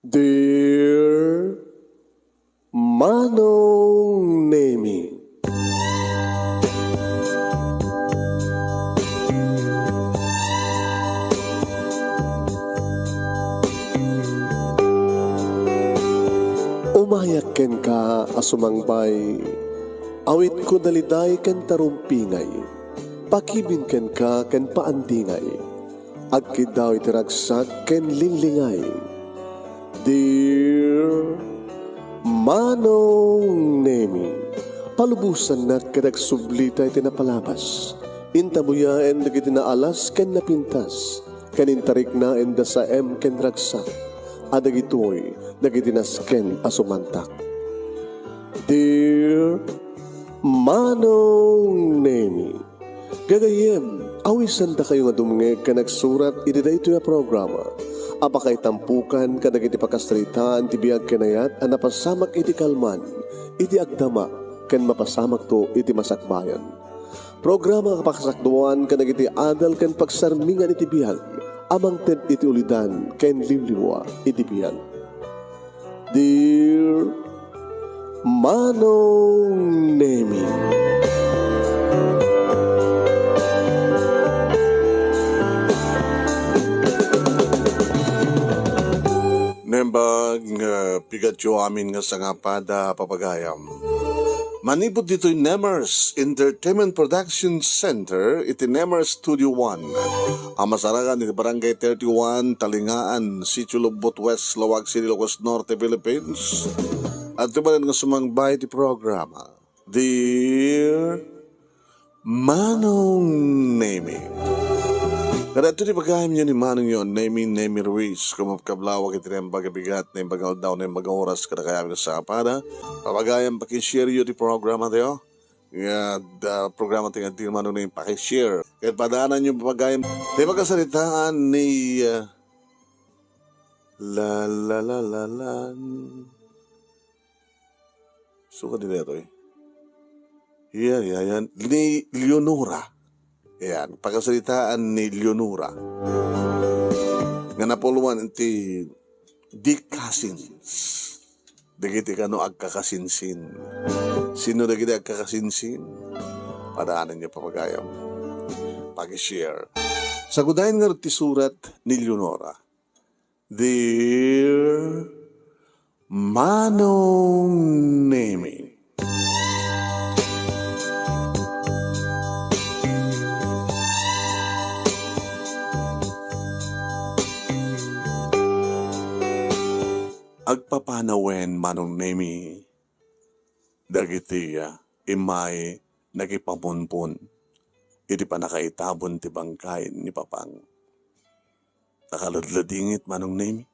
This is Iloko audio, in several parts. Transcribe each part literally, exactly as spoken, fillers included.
Dear Manong Nemi. Umayak kenka a sumangbay, awitko daliday ken tarumpingay, pakibin kenka ken paandingay. Agkiddaw iti ragsak ken linglingay. Dear Manong Nemi, palubosannak ket agsublita iti napalabas. Intabuyaen dagiti naalas ken napintas, ken intariknaen da saem ken ragsak, a dagitoy dagiti nasken a sumantak. Dear Manong Nemi, gagayyem, awisandakayo nga dumngeg ken agsurat iti daytoy a programa a pakaitampukan kadagiti pakasaritaan ti biag ken ayat a napasamak iti kalman, iti agdama, ken mapasamakto iti masakbayan. Programa a pakasakduan kadagiti adal ken pagsarmingan iti biag a mangted iti ulidan ken liwliwa iti biag. Dear Manong Nemi. Nembag nga pigatyo amin nga sangapada, papagayam. Manipud ditoy Nemers Entertainment Production Center iti Nemers Studio One, a masarakan iti Barangay thirty-one, Talingaan, Sitio Lobbot West, Laoag City, Ilocos Norte, Philippines. Adtoy manen nga sumangbay iti programa, Dear Manong Nemi. Kadagitoy ti pagayamyo ni Manongyo a Nemi, Nemi Ruiz, kumapkablawak iti naimbag a bigat, naimbag a aldaw, naimbag a oras, kadakayamin a sangapada. Papagayam, pakishareyo ti programa tayo. Nga, da, programa tayo nga Dear Manong Nemi, pakishare. Ket padaananyo, papagayam, ti pakasaritaan ni, ah, la, la, la, la, la. Sukat ditoy. Iya, iya, yan. Ni Leonora. Ayan, pakasaritaan ni Leonora. Nga napuluan ti di cousins. Dagiti kano agkakasinsin. Sino dagiti agkakasinsin? Padaananyo, papagayam. Pakishare. Sagudayen ngarud ti surat ni Leonora. Dear Manong Nemi. Agpapanawen, Manong Nemi, dagiti, ah, immay nakipapunpon iti pannakaitabon ti bangkay ni Papang. Nakaladladingit, Manong Nemi.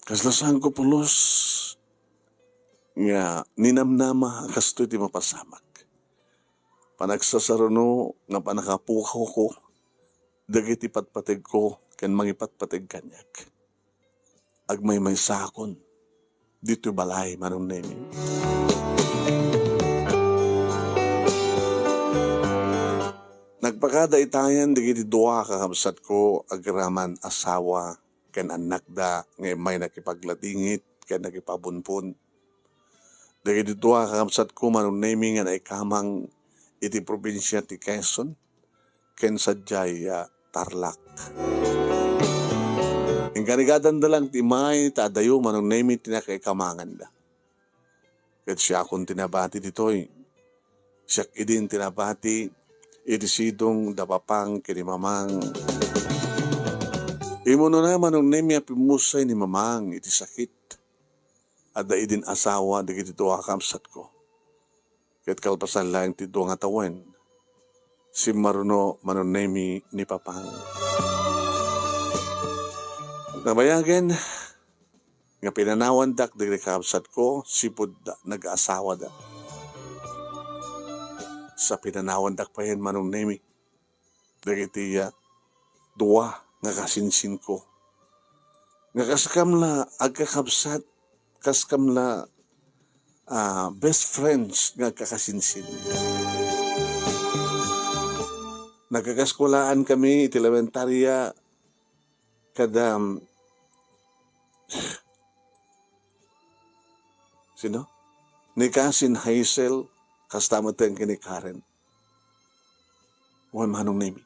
Kasla saanko pulos nga ninamnama a kastoy ti mapasamak. Panagsasaruno nga pannakapukawko dagiti patpategko ken mangipatpateg kaniak. Agmaymaysakon ditoy balay, Manong Nemi. Nagpakadaitayan dagiti dua a kakabsatko agraman asawa ken annakda nga immay nakipagladingit ken nakipapunpon. Dagiti dua a kakabsatko, Manong Nemi, nga naikamang iti probinsia ti Quezon ken sadiay, ah, Tarlac. Inkarigatanda lang ti immay ta adayo, Manong Nemi, ti nakaikamanganda. Ket siakon ti nabati ditoy. Siak idin ti nabati iti sidong da Papang ken ni Mamang. Imunona, Manong Nemi, a pimmusay ni Mamang iti sakit. Adda idin asawa dagiti dua a kabsatko. Ket kalpasan laeng ti dua nga tawen, simmaruno, Manong Nemi, ni Papang. Nabayagen nga pinanawandak dagiti kabsatko sipud nag-asawada. Sa pinanawandak payen, Manong Nemi, dagiti, ah, dua nga kasinsinko. Nga kaskam la agkakabsat, kaskam la, ah, best friends nga agkakasinsin. Nagkakaeskuelaan kami iti elementaria kada, um, Sino? Ni Cousin Hazel, kasta met ken ni Karen. Wen, Manong Nemi.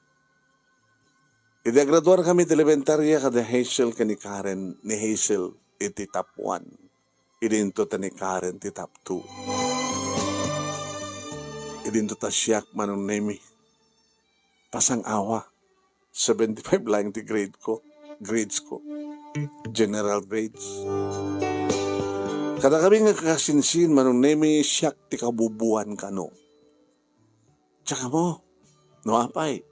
Idi agraduar kami ti elementarya kada Hazel ken ni Karen, ni Hazel iti top one. Idinto ta ni Karen ti top two. Idinto ta siak, Manong Nemi. Pasang-awa. Seventy-five laeng ti grade ko. Grades ko. General grades. Kadakami nga kakasinsin, Manong Nemi, siak ti kabubuan kano. Tsaka mo, no apay,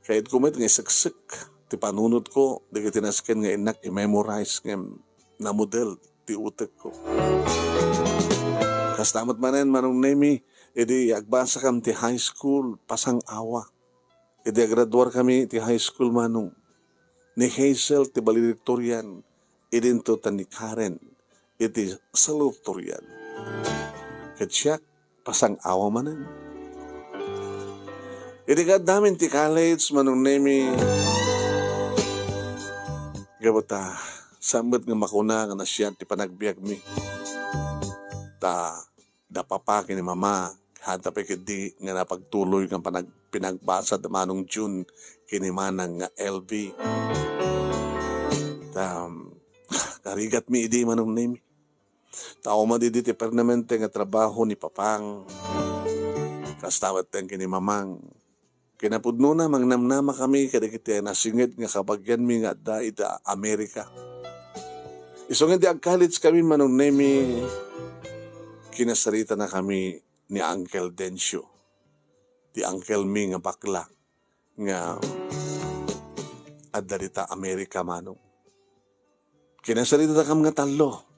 kayatko met nga iseksek ti panunotko dagiti nasken nga innak i-memorize ngem namudel ti utekko. Kasta met manen, Manong Nemi, idi agbasakam ti high school, pasang-awa. Idi agraduarkami ti high school, Manong, ni Hazel ti valedictorian, idinto ta ni Karen iti salutatorian. Ket siak, pasang-awa manen. Idi kaaddamin ti college, Manong Nemi, gapu ta, saan met nga makuna nga naasian ti panagbiagmi. Ta, da papa ken ni mama, haantayo pay ketdi nga napagtuloy nga panag-, pinagbasa da Manong June ken ni Manang nga L V. Ta, karigatmi idi, Manong Nemi. Ta umad idi ti permanente nga trabaho ni papang, kasta met ken ni mamang. Kinapudnona, mangnamnamakami kadagiti nasinged nga kabagianmi nga adda ita Amerika. Isu nga idi agkaledskami, Manong Nemi, kinasaritanakami ni Uncle Dencio, ti uncle mi nga bakla nga adda dita Amerika, Manong. Kinasaritakam nga tallo.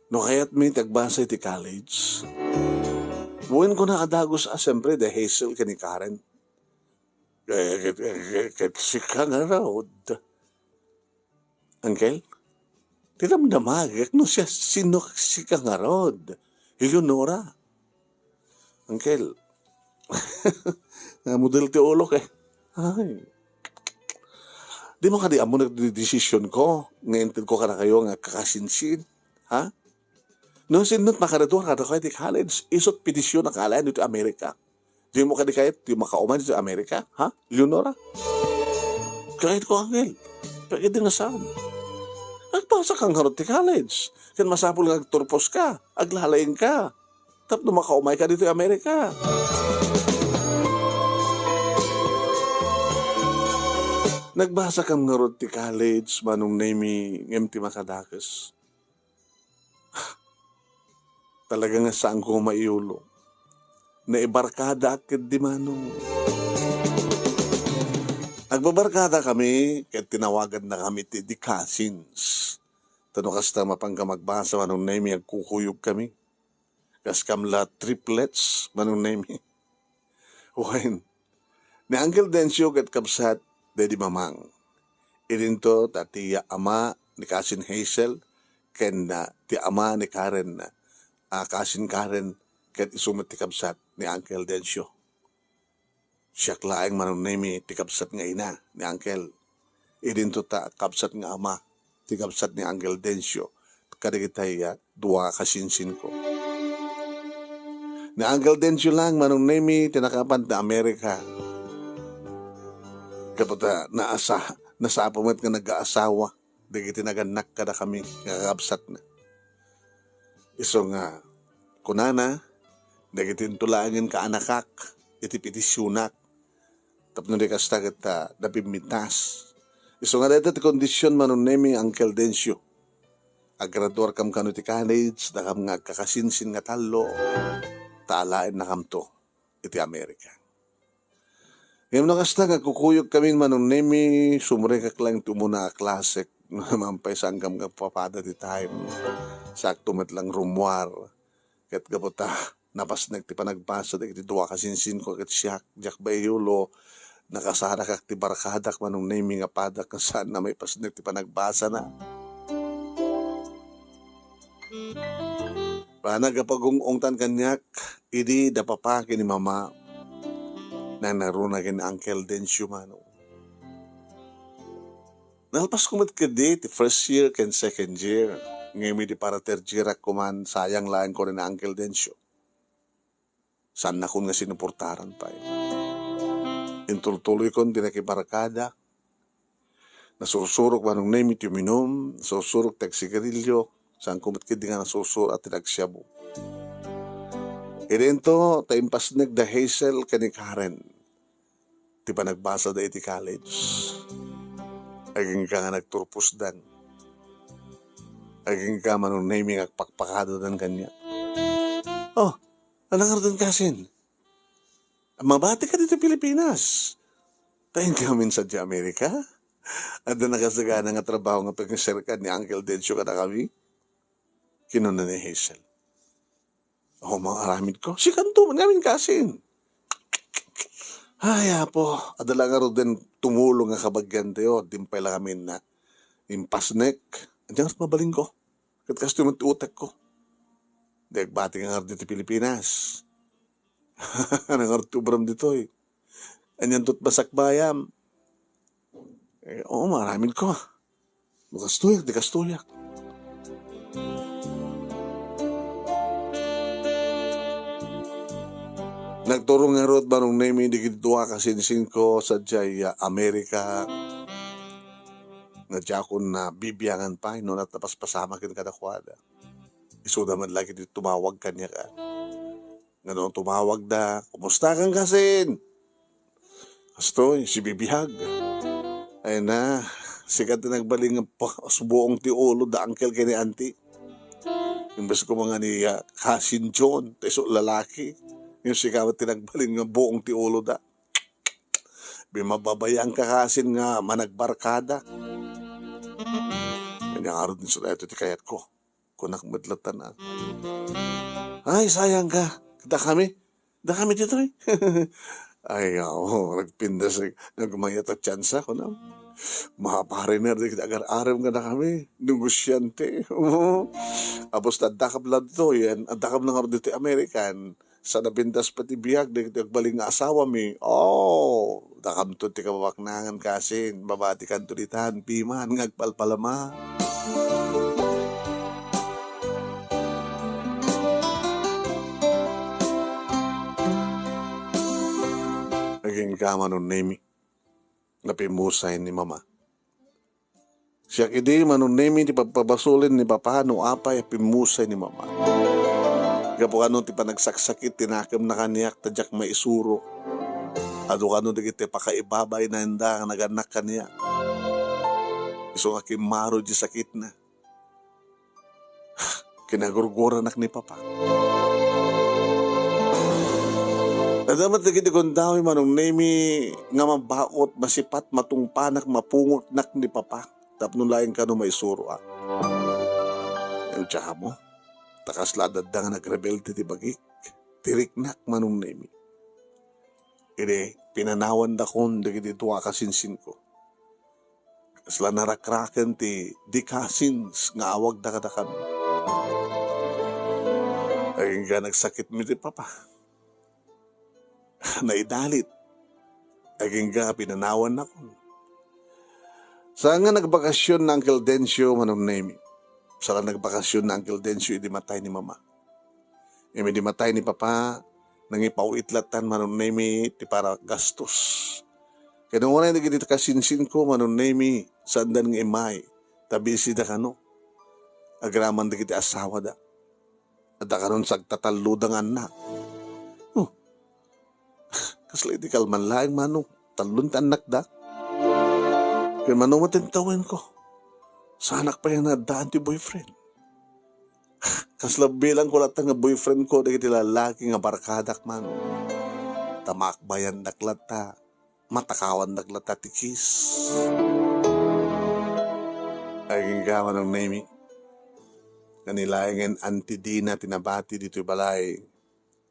No kayatmi ti agbasa iti college, wen kuna a dagus a, siyempre, da Hazel ken ni Karen. Eh, ket, ket, ket sika ngarud, Uncle? Ti damdamagek no siya, sino sika ngarud? Eleonora. Uncle, namudel ti ulok eh. Ay. Dimo kadi ammo ti desisyon ko nga intedko kadakayo nga kakasinsin? Ha? No, sinno ti makaraduar kadakayo ti college, isut' petisyon a kalaen ditoy Amerika. Dimo kadi kayat ti makaumay ditoy Amerika? Ha? Eleonora? Kayatko, Uncle. Pagidi nga saan? Agbasakam ngarud ti college. Ken masapul nga agturposka, aglalaingka. Tapno makaumayka ditoy Amerika. Nagbasakam ngarud ti college, Manong Nemi, ngem ti makadakes, talaga nga saanko nga maiyulo. Naibarkadaak ketdi, Manong. Agbabarkadakami, ket tinawagannakami ti The Cousins. Ta no kasta, mapanka magbasa, Manong Nemi, agkukuyogkami. Kaskam la triplets, Manong Nemi. Wen, ni Uncle Dencio ket kabsat daydi mamang. Idinto ta ti ama ni Cousin Hazel ken, ah, ti ama ni Karen, ah, Cousin Karen, ket isu met ti kabsat ni Uncle Dencio. Siak laeng, Manong Nemi, ti kabsat nga ina ni Uncle. Idinto ta kabsat nga ama ti kabsat ni Uncle Dencio kadagitay, ah, dua a kasinsinko. Ni Uncle Dencio lang, Manong Nemi, ti nakapan ti Amerika. Gapu ta naasa-, nasapa met nga nagaasawa dagiti nagannak kadakami nga kakabsatna. Isu nga kunana, dagiti inton laengen kaanakak iti petisyonak, tapno di kasta ket, ah, napimmitas. Isu nga dayta ti kondisyon, Manong Nemi, Uncle Dencio. Agraduarkam kano iti college, dakam nga agkakasinsin nga tallo, ta alaennakamto iti Amerika. Ngem no kasta nga kukuyogkami, Manong Nemi, sumrekak laeng ti umuna a klasek. No naman pay, saankam nga agpapada ti time. Sakto met lang rummuar. Ket gapu ta napasnek ti panagbasa dagiti dua a kasinsinko ket siak, diak maiyulo, nakasarakak ti barkadak, Manong Nemi, nga padak nga saan a maipasnek ti panagbasana. Banag a paggung-ungtan kaniak, idi da papa ken ni mama, nangnaruna ken Uncle Dencio, Manong. Nalpasko met ketdi ti first year ken second year. Ngem idi para tertirak koman, sayang laeng, kuna ni Uncle Dencio. Saannakon nga sinuportaran pay. Intultuloykon ti nakibarkadak. Nasursurok, Manong Nemi, ti uminum, nasursurok ti agsigarilyo, saanko met ketdi nga nasursuro ti nagsiabu. Idinto, ta impasnek da Hazel ken ni Karen ti panagbasada iti college. Agingga nga nagturposdan. Agingga, Manong Nemi, nga agpakpakadadan kaniak. "Oh, ania ngaruden, kasin? Mabatika ditoy Pilipinas. Ta inkamin sadiay Amerika? Adda nakasagana nga trabaho nga pangiserkan ni Uncle Dencio kadakami?" kinuna ni Hazel. "O, maaramidko. Sikanto man ngamin, kasin." "Ay, Apo, adda la ngaruden tumulong nga kabagiantayo, dimpay la ngamin na impasnek. Ania ngarud mabalinko? Ket kastoy met ti utekko. Di agbati nga ngarud ditoy Pilipinas. Ania ngarud ti ubram ditoy? Anianto ti masakbayam?" "Eh, oo, maaramidko. No kastoyak, di kastoyak." Nagturong ngarud, Manong Nemi, dagiti dua a kasinsinko sadiay, ah, Amerika nga diakon nabibiangan pay no napaspasamak kadakuada. Isuda met laeng ti tumawag kaniak, ah. Ngem no tumawagda, "Kumustakan, kasin?" "Kastoy, sibibiag." "Ay na, sika ti nagbalin nga pa-, buong ti ulo da uncle ken ni auntie. Imbes koma nga ni, ah, kasin John, ta isu lalaki. Ngem sika met ti nagbalin nga buong ti ulo da. Bimababayaanka kasin nga managbarkada." Ania ngarud isu daytoy ti kayatko. Kunak met latta na, "Ay, sayangka. Dakami. Dakami ditoy." "Ay, aw, nagpintas, nagmayat a tsansa," kunam. "Mapariner dagiti agar-arem kadakami. Negosyante." "Oo. Apos ta addakam la ditoy, addakam la ngarud ditoy American. Sa napintas pay ti biag dagiti agbalin nga asawami. Oh, dakamto ti kababaknangan kasin, mabatikanto ditan piman nga agpalpalama." Agingga, Manong Nemi, napimmusay ni Mama. Siak idi, Manong Nemi, ti pagpabasolin ni Papa no apay a pimmusay ni Mama. Gapu kano ti panagsaksakit ti nakemna kaniak ta diak maisuro. Adu kano dagiti pakaibabay na inda nga nagannak kaniak. Isu nga kimmaro di sakitna. Kinagurguranak ni Papa. Adda met dagiti gundaway, Manong Nemi, nga mabaut, masipat, matungpanak, mapungotnak ni Papa tapno laeng kano maisuro, a. Ngem diak ammo, ta kasla adda nga nagrebelde ti bagik, ti riknak, Manong Nemi. Idi pinanawandakon dagiti dua a kasinsinko, kasla narakraken ti di cousins nga awagda kadakami. Agingga nagsakit met ti Papa. Naidalit. Agingga pinanawannakon. Saan nga nagbakasyon ni Uncle Dencio, Manong Nemi. Saan nga nagbakasyon ni Uncle Dencio idi matay ni Mama. Ngem idi matay ni Papa, nangipaw-it lattan, Manong Nemi, ti para gastos. Ken unay dagiti kasinsinko, Manong Nemi, saandan nga immay, ta bisida kano. Agraman dagiti asawada. Adda kanon sagtatalloda nga annak. Oh. Kasla iti kalman laeng, Manong, tallon ti annakda. Ken mano met ti tawenko, saanak pay nga naaddaan ti boyfriend. Kasla bilangko latta nga boyfriendko dagiti lalaki nga barkadak, Manong. Ta maakbayandak latta, matakawandak latta ti kiss. Agingga, Manong Nemi, nga ni laengen Auntie Dina ti nabati ditoy balay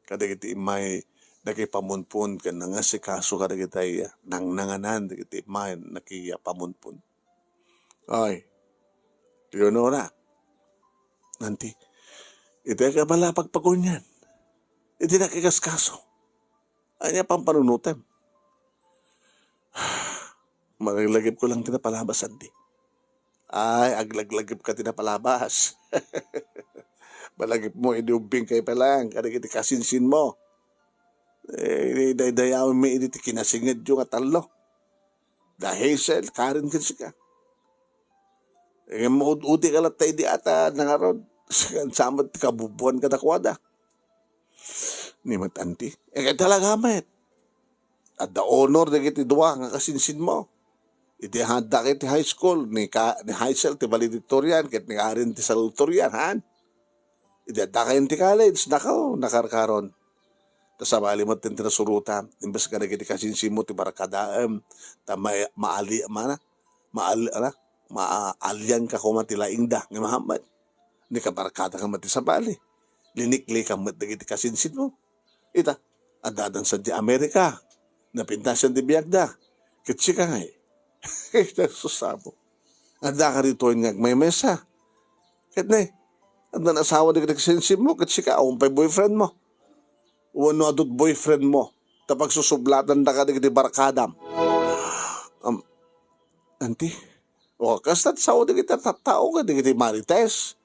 kadagiti immay nakipamunpon ken nangasikaso kadagiti nangnanganan dagiti immay nakipamunpon. Ay, Leonora, Auntie, iti agabala a pagpagunyan, iti nakikaskaso, ania pampanunotem? Malaglagipko lang ti napalabas, Auntie. Ay, aglaglagipka ti napalabas. Malagipmo idi ubbingkay pa lang kadagiti kasinsinmo. Eh, daydayawenmi idi ti kinasingedyo nga tallo. Da Hazel, Karen ken sika. Eh, maud-utika latta idi ata nangarod. Saan ti kabubuan kadakuada. Ni met anti. Eh, talaga met. Adda honor dagiti dua nga kasinsinmo. Iti haddaka iti high school, ni ka-, ni Hazel ti valedictorian, ket ni Karen ti salutatorian, han? Iti addaka iti college, nakaw, nakarkaron. Ta sabali met ti nasurotam, imbes nga dagiti kasinsinmo ti barkadaem, ta ma-, maali-, mana, maal-, ala, maalianka koma ti laingda nga Muhammad. Ni kabarkada ka met ti sabali. Linikli ka met dagiti kasinsinmo. Ita, addadan sa di Amerika. Napintasan ti biagda. Ket sika ngay. Ita, susamo. Adda ka ditoy nga agmaymaysa. Ket ne, addan asawa dagiti kasinsinmo, ket sika, awan pay boyfriend mo. Wenno adut boyfriend mo. Ta pagsusublatandaka dagiti barkadam. Am, anti? O, kasta ti sao dagiti tattao ket dagiti marites.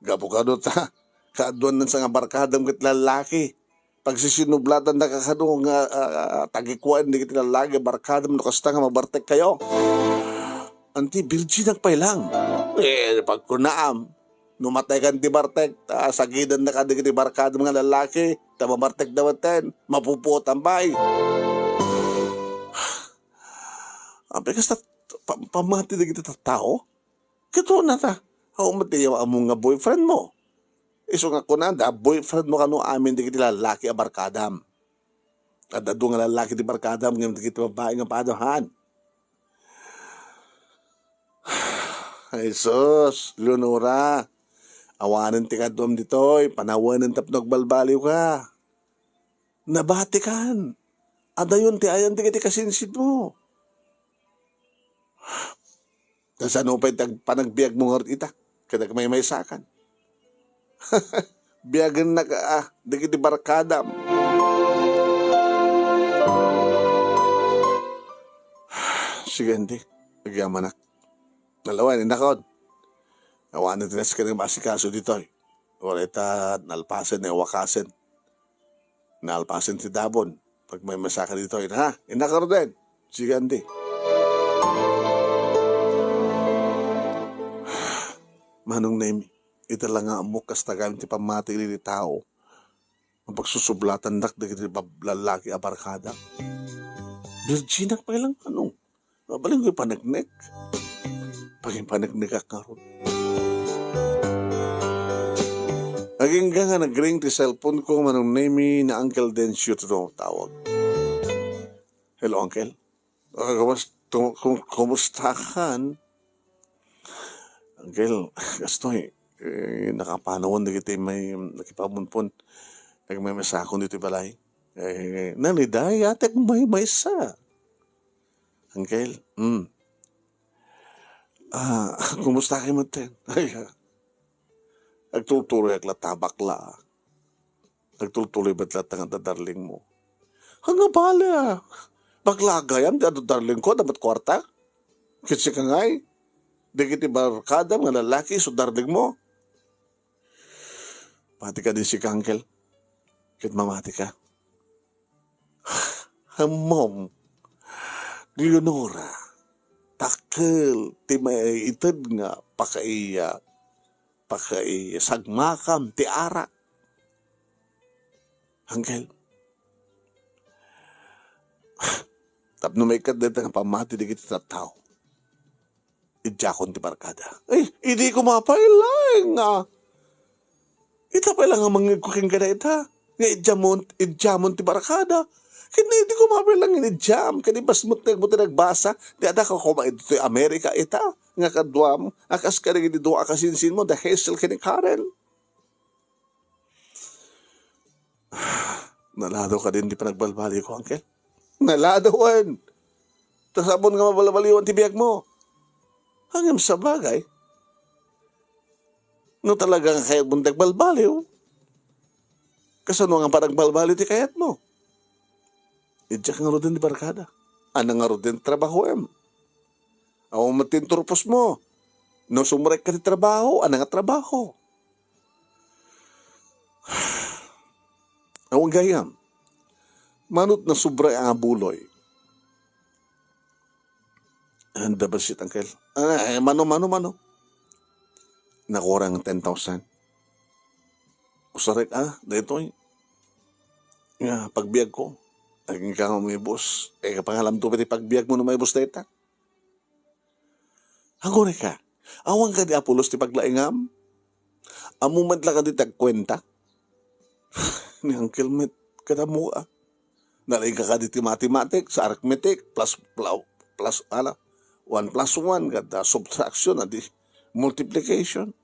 Gapu kano ta, kaaduan sa nga barkadam ket lallaki. Pagsisinublatandaka kano nga, ah, tagikuan dagiti lallaki, barkadam no kasta nga mabartek kayo. Anti, virginak pay lang. Eh, pagkunaam, no matay kan ti bartek, ta sagidannaka dagiti barkadam nga lallaki, ta mabartek da metten, mapupuotan pay. Apay kasta, pa-, pamati dagiti tattao? Ket una ta, awan met ti ammo nga boyfriend mo. Isu nga kunada, boyfriend mo kano amin dagiti lallaki a barkadam. Adda adu nga lallaki ti barkadam ngem dagiti babbai nga padam, han. Ay sus, Leonora, awanen ti kaduam ditoy, panawanen tapno agbalbaliwka. Nabatikan. Adayon ti ayan dagiti kasinsinmo. Kasano pay ti ag-, panagbiagmo ngarud ita? Ket agmaymaysakan. Biagennak, ah, dagiti barkadam. Sige, anti. Agyamanak. Nalawen, innakon. Awanen ti nasken nga maasikaso ditoy. Uray ta nalpasen, nawakasen. Nalpasen ti dabon. Pagmaymaysakan ditoy, ha? Innak ngaruden. Sige, anti. Manong Nemi, ita la nga ammok kasta gayam ti pammati iti tao. Ang pagsusublatandak dagiti bab-, lallaki a barkada. Virginak pay lang, Manong. Mabalin ko'y paneknek. Pagin paneknek ak ngarud. Agingga nga nagring ti cellphone ko, Manong Nemi, na Uncle Dencio ti tawag. Hello, Uncle. Ah, kumus-, kum-, kum-, kumusta kan? Uncle, kastoy, eh, nakapanawan dagiti may nakipamunpon. Nagmamasakon dito balay. Eh, naliday, atek may maysa. Uncle, hmm. Ah, kumusta kayo, Maten? Ay, ah, agtultuloy ak latta, bakla. Agtultuloy met latta nga darling mo. Anga bale, ah. Bakla gayam, di adu darling ko, dapat kwarta. Kitsi ka ngay. Di kiti barkada, nga lalaki, so darling mo. Pati ka din si Kangkel. Kit mamati ka. Mom, Leonora, takkel ti maited nga pakai-, pakaisagmakam ti arak. Anggel, tapno maikat dayta nga pammati dagiti tattao. Idiakon ti barkada. Ay, idi ko mapailaeng nga. Ita pay lang nga mangngegko kenka dayta. Nga idiamon, idiamon ti barkada. Ken idi ko mapailaeng nga idiam, ken ibasmut nga agbuti nagbasa, ti adda ka koma iti Amerika ita, nga kaduam, a kas kadagiti dua a kasinsinmo, da Hazel ken ni Karen. Naladaw ka din di panagbalbaliw ko, Uncle? Naladawan! Ta sapon nga mabalbaliwan ti biag mo. Ngem sabagay, no talaga nga kayat mo nagbalbaliw, kasano nga panagbalbaliw ti kayat mo? Idiak ngaruden ti barkada. Ania ngaruden ti trabahoem? Awan met ti inturpos mo. No sumrek ka ti trabaho, ania nga trabaho? Awan gayam. Manot na sobra nga buloy. And the best it, uncle. Ah, eh, mano, mano, mano. Nakurang ten thousand. Usarek, ah, daytoy. Nga, pagbiag ko. Aging ka nga may boss. Eh, kapangalam to pati pagbiag mo na may boss dayta. Agore ka. Awan ka di apulos ti paglaingam. Amo met la ka di tagkuenta. Ni Uncle Met, kada mo, ah. Nalaing ka kadi ti mathematics, arithmetic, plus, pla-, plus, ala, one plus one, kada subtraction, adi, multiplication.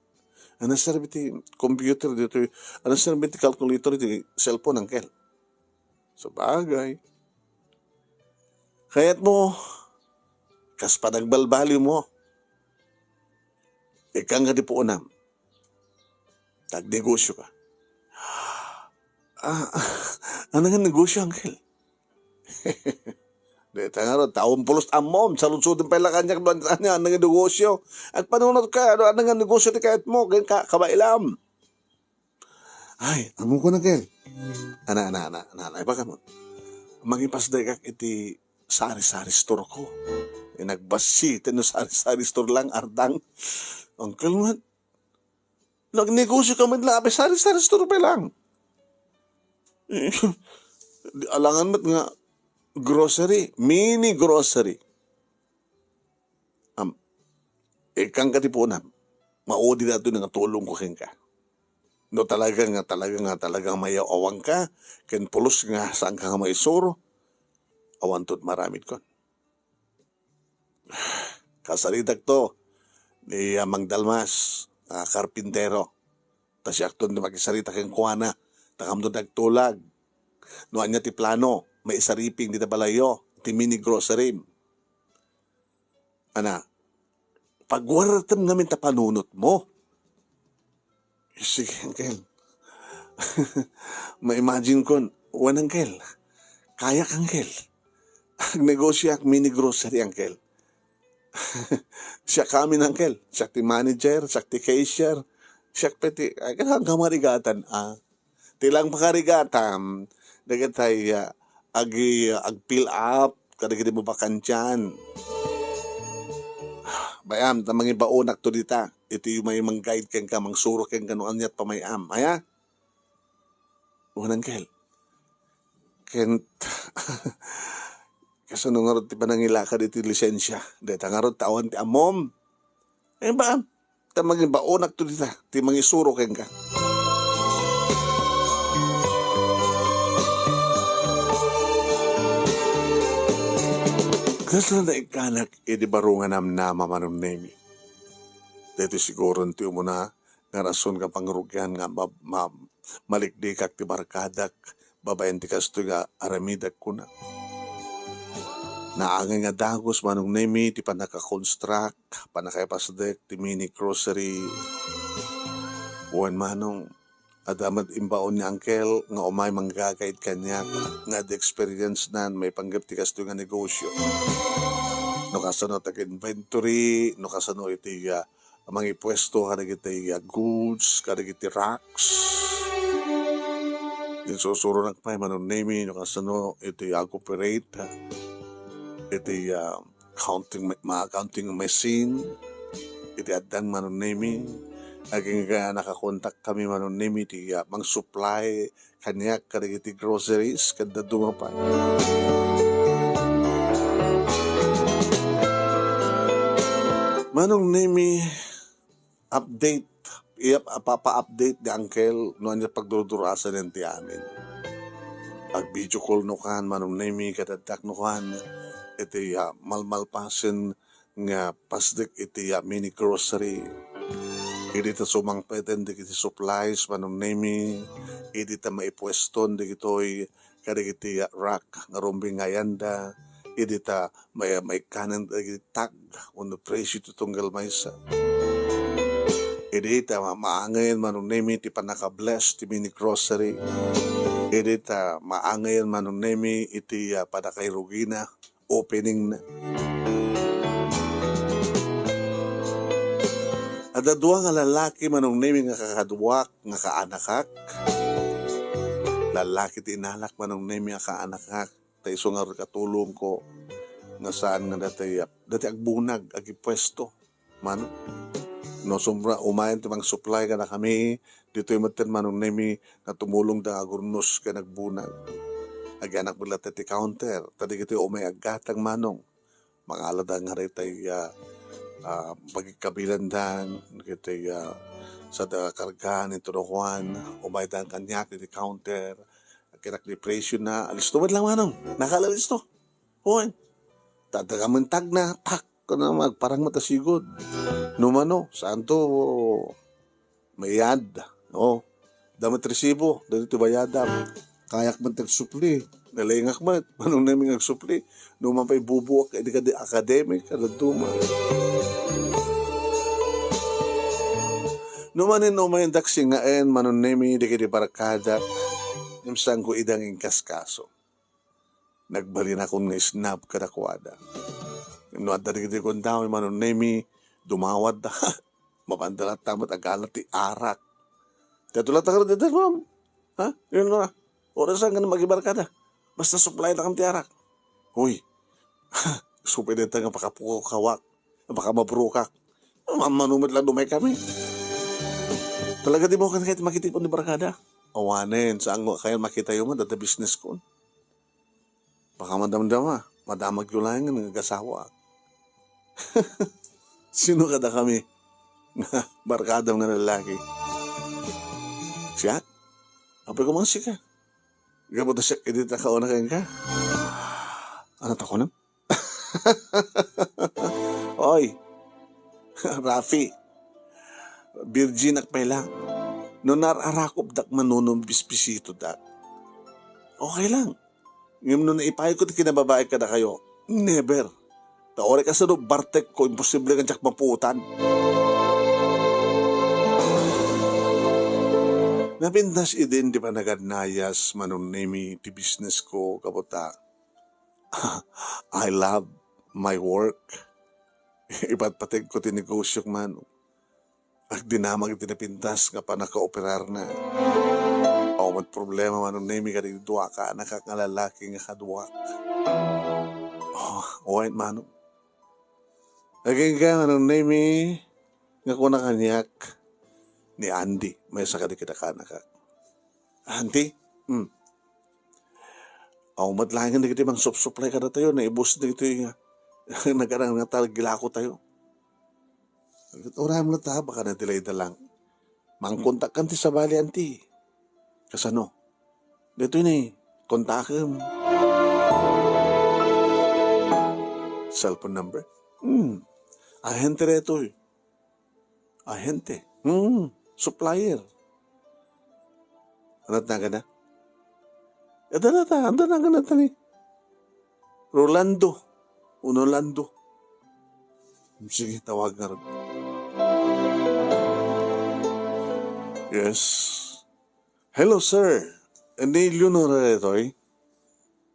Ano serbi ti computer dito? Ano serbi ti calculator ti cellphone, uncle? Sabagay. Kayat mo, kas panagbalbaliw mo, ikkan ka di puonam. Tagnegosyo ka. Ah, ano nga negosyo, uncle? Deta ngarud, tawen pulos ammom, saludsodem pay la kaniak, ano, ano nga negosyo? Agpanunot ka, ano, ano nga negosyo ti kayat mo? Ken ka, kabailam. Ay, amo ko na, kel. Ana, ana, ana, ana, ana, ibaga mo. Mangipasdekak iti sari-sari store ko. Eh, nagbassit no sari-sari store lang, ardang. Uncle Met, nagnegosyo ka met lang, apay sari-sari store pa lang. Di alangan met nga grocery, mini grocery. Am, ikkan ka ti puonam. Maudi daytoy nga tulongko kenka. No talaga nga, talaga nga, talaga nga mayaw-awanka, ken pulos nga saanka nga maisuro, awanto ti maaramidkon. Kasaritak to ni, ah, Mang Dalmas, ah, karpintero. Ta siakto ti makisarita kenkuana, ta kamto ti agtulag. No ania ti plano, maisariping dita balayyo, ti mini grocery. Ana, pagwartem ngamin ta panunot mo. Sige, uncle. Ma-imagine kon, wen, uncle. Kayak, uncle. Agnegosyoak mini grocery, uncle. Siak amin, uncle. Siak ti manager, siak ti cashier. Siak pay ti, ay, kailangan ka marigatan, ah. Ti lang pakarigatam, dagitay, ah, agi-, ag-fill up kadagiti mabakantian. Bay-am, ta mangibaonak to dita. Iti may mang-guide kenka, mangsuro kenka no aniat pamay-am. Aya? Wen, uncle. Ken, kasano ngarud ti panangilakad iti lisensia? Dayta ngarud, ta awan ti ammom. Eh, ba? Ta mangibaonak to dita, ti mangisuro kenka. Kasla naikkanak idi baro nga namnama, Manong Nemi. Daytoy siguro ti umuna nga rason nga pangrugian nga ma-, ma-, maliklikak ti barkadak babaen ti kastoy nga aramidek, kuna. Naangay nga dagus, Manong Nemi, ti pannaka-construct, pannakaipasdek ti mini grocery. Wen, Manong, adda met imbaon ni Uncle nga umay mangga-guide kaniak nga adda experience nan maipanggep ti kastoy nga negosyo. No kasano tag-inventory, no kasano iti, ah, mangipuesto kadagiti, ah, goods, kadagiti racks. Insusuronak pay, Manong Nemi, no kasano iti ag-operate, ah, iti, ah, counting ma-, ma-, counting machine, iti addan, Manong Nemi. Agingga nakakontak kami, Manong Nemi, iti, ah, mang-supply kaniak kadagiti groceries, ken dadduma pay. Manong Nemi, update, iya, papa-update ni Uncle no ania pagdurdurasan ti amin. Ag-video call no kan, Manong Nemi, kadakdak no kan, iti, ah, malmalpasen nga pasdek iti, ah, mini grocery. Idi ta sumangpeten dagiti supplies, Manong Nemi, idi ta maipueston dagitoy kadagiti, ah, rack nga rumbengayanda, idi ta mai-, maikkanen dagiti tag wenno presyo ti tunggal maysa. Idi ta ma-, maangen, Manong Nemi, ti pannaka-bless ti mini grocery. Idi ta maangen, Manong Nemi, iti, ah, pannakairugina, opening na. Dadua nga lalaki, Manong Nemi, nga kakaduak, nga kaanakak. Lalaki ti inalak, Manong Nemi, nga kaanakak. Ta isu nga katulongko nga saan nga dati, dati agbunag, agipwesto. Manong, no, sobra, umayen ti mangsuplay kadakami, ditoy metten, Manong Nemi, nga tumulong da agurnos ken agbunag. Agianak met latta ti counter, ta dagitoy umay aggatang, Manong. Mangalada nga daytay, ah, ah, pagikabilandan, dagitay, ah, sada kargaan ni Turo Juan, umaydan kaniak iti counter, agkitak ni presyo na, alisto met lang, Manong, nakaalalisto. Hoy, tadda ka mentag na, tak, kuna, magparang met a sigud. No mano, santo, mayad. Oh, da met resibo, dagiti bayadam. Kayak met agsupli, nalingak met, Manong Nemi, nga agsupli. No man pay bubuak, idi kadi academic, kada duma. No manen umayendak singaen, Manong Nemi, dagiti barkadak, ngem saanko idang inkaskaso. Nagbalinakon nga isnab kadakuada. No adda dagiti kundaw, Manong Nemi, dumawatda. Mapanda latta met agalat ti arak. Ti adu latta nga dita, ma'am. Ha? Yun na. Oras nga magibarkada. Basta supply na kam ti arak. Hoy. Supay dita nga pakapukawak. Baka mabrukak. Mamano met lang dumay kami. Talaga di mo kan kahit makitipon ni barkada. Awanen, saan ko kayo makita yung man, dada business ko. Baka madamdama, madamag yu laeng nga agasawa. Sino kada kami? Barkadam nga lalaki. Siya? Apay ko man sika. Gapu ta siya, idi ta kauna kayan ka. Ano ta kunem? Oy, Rafi, virgin ak pay lang. No nar-arakop dak manuno bisbisito dak. Okay lang. Ngem no naipayo ko ti kinababaek kadakayo, never. Ta uray kasano bartek ko, imposible nga diak mapuotan. Napintas idin ti panagadnayas, Manong Nemi, ti business ko, kaputa. I love my work. Ipatpateg ko ti negosyo man. Agdinamag iti napintas nga pannakaoperarna. Awan met problema, Manong Nemi, kadagiti dua ka anak nga lalaki nga kaduak. Oh, wait, Manong. Agingga, Manong Nemi, nga kuna kaniak ni Andy, maysa kadagiti kanak. Andy? Hmm. Awan met laeng dagiti mangsupsuplay kadatayo, naibus dagiti, ah, nagarang nga talgilako tayo. Uray mo ta, baka na-delay da lang. Mangkontak kan ti sabali, anti. Kasano? Ditoy ni, kontakem. Cellphone number? Hmm. Ahente detoy. Ahente. Hmm. Supplier. Ano tinagan na? Ito na ta. Ano tinagan na tani? Rolando. Uno Lando. Sige, tawag nga ron. Yes. Hello, sir. Ni Leonora detoy?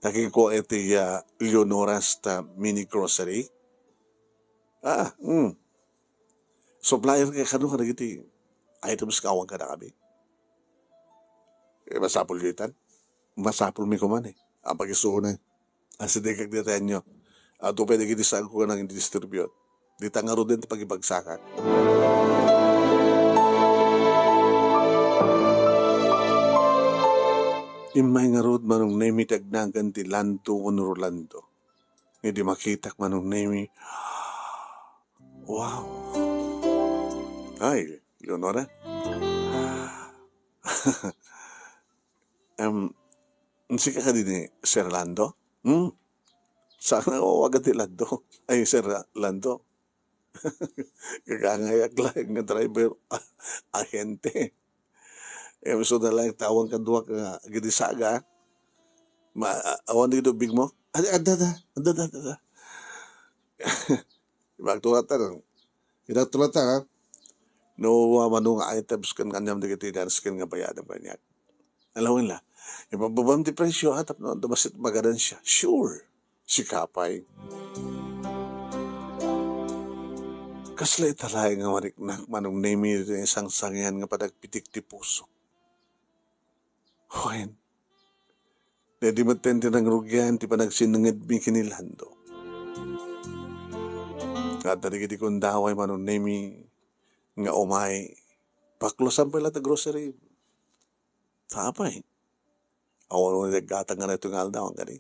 Takigko iti, ah, Leonora's ta mini grocery. Ah, hmm. Supplier kay kano kadagiti items nga awan kadakami. Eh, masapul yu itan. Masapul mi kuman eh. Ang pag-isuunay. Asidegak dita inyo. At upay dagiti sagko nga nang distribute. Dita ngaruden ti pagibagsakak. Immay ngarud, Manong Nemi, ti agnagan ti Lando wenno Rolando. Idi makitak, Manong Nemi. Wow. Ay, Leonora. Em, sika kadi ni Sir Lando? Hmm? Saan nga awagan ti Lando? Ay, Sir Lando. Kagangayak laeng nga driver, ahente. Em, so na lang tawag kaduak nga gidi saga. Ma-, awan di ubig mo? Adda, adda, adda, adda, adda, adda. Ibagto latta, no? Ibagto latta, ha? No, ah, mano nga items ken ngem dagiti danas ken nga bayadem kaniak. Alawen la. Ipababam ti presyo, ha, tapno adu maset maganansya. Sure. Sika pay. Kasla ita laeng nga mariknak, Manong Nemi, iti naisangsangian nga panagpitik ti pusok. Wen, daydi metten ti nangrugian ti panagsinnangedmi ken ni Lando. Adda dagiti gundaway, Manong Nemi, nga umay, pakluasan pay la ta grocery. Ta apay? Awan ni naggatang nga daytoy nga aldaw, kadi?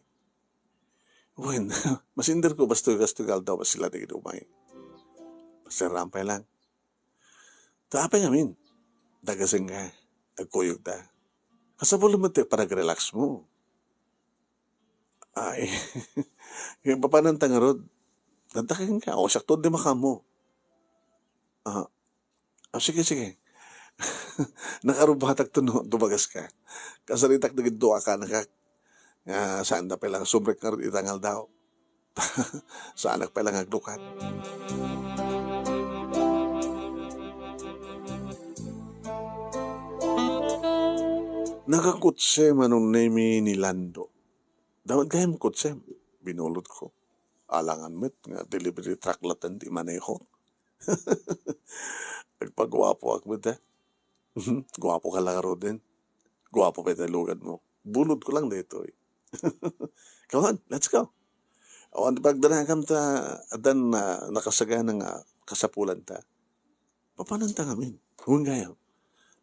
Wen, masinderko, bastoy, kastoy nga aldaw, bassit la dagiti umay. Passerraan pay lang. Ta apay ngamin? Dagasen nga, agkuyogta. Kasapulen met ti panagrelax mo. Ay, papananta ngarud? Adda kenka, o siak to di makaammo. Ah, ah, sige, sige. Nakarubatak to no, dumagaska. Kasaritak dagiti dua a kanakak. Nga, saanda pay lang sumrek ngarud ita nga aldaw. Saanak pay lang agdukat. Nagakotse, Manong Nemi, ni Lando. Daw gayam kotse, binulodko. Alangan met nga delivery truck latta ti maneho. Agpaguapoak met, eh. Guapoka la ngaruden. Guapo pay ti lugadmo. Bulodko lang daytoy. Come on, let's go. Awan ti pagdanagam ta addan, ah, nakasagana nga kasapulanta. Papananta ngamin? Wen gayam.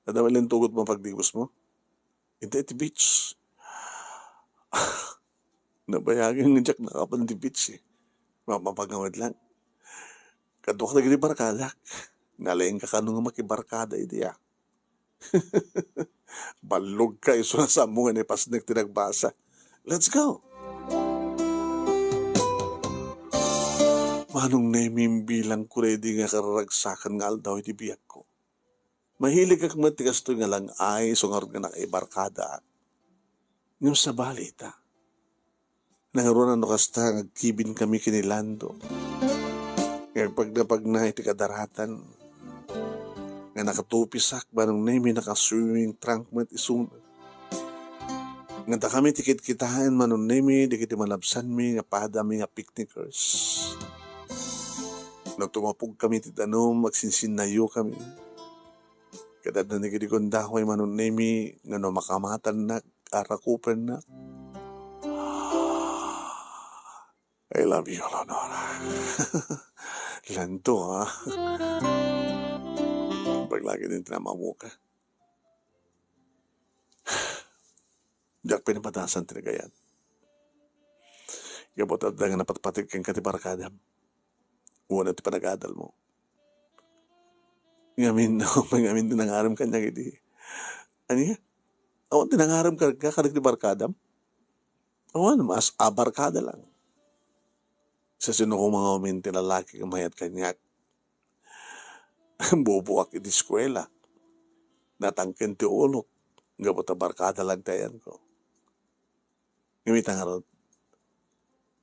Adda met la intugotmo a pagdibusmo? Ita iti beach. Nabayagen nga diak nakapan ti beach, eh. Mapapagawid lang. Kaduak dagiti barkadak. Nalaingka kano nga makibarkada idi, ah. Ballogka, isu nga saanmo nga naipasnek ti nagbasa. Let's go! Manong Nemi, imbilangko daydi nga kararagsakan nga aldaw iti biagko. Mahiligak met ti kastoy nga lang-ay, isu ngarud nga nakaibarkadaak. Ngem sabali ita. Nangruna no kasta nga agkibinkami ken ni Lando. Nga agpagnapagna iti kadaratan. Nga nakatupisak, Manong Nemi, naka-swimming trunk met isuna. Nga dakami ti kitkitaen, Manong Nemi, dagiti malabsanmi nga padami nga picnickers. No tumapogkami ti danum, agsinsinnayokami. Ket adda dagiti gundaway, Manong Nemi, nga no makamatannak, arakupennak. I love you, Leonora. Lando, ha? Paglagi din tinamamuka. Diak pinapatasan ti nagayan. Gapu ta adda nga napatpatig kenka ti barkadam. Wenno ti panagadalmo. Ngamin, ngamin ti nangarem kaniak idi. Ania? Awan ti nangarem kenka kadagiti barkadam? Awan, mas a barkada lang. Sa sino koma ngamin ti lalaki nga mayat kaniak? Bubuak iti eskuela. Natangken ti ulok. Gapu ta barkada lang ti ayanko. Ngem ita ngarud,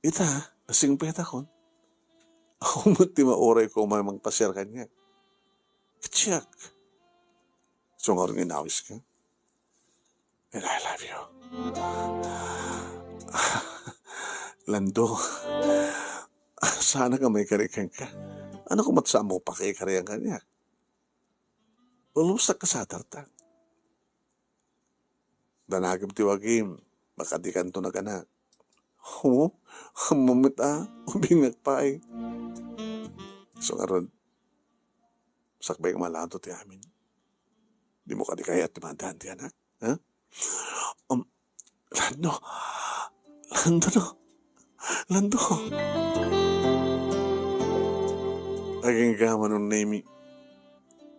ita, nasingpetakon. Awan met ti mauray koma mangpasiar kaniak. Ket siak. Isu ngarud nga inawiska. And I love you. Lando, saanak a maikari kenka. Ania koma ti saanmo pakikarian kaniak? Lubostak a sadartak. Danagem ti wagim, makadikanto naganak. Ho? Ammom met a, ubingak pay. Isu ngarud, sakbay nga malado ti amin. Dimo kadi kayat ti maadaan ti anak? Ha? Um, Lando. Lando, no? Lando. Agingga, Manong Nemi.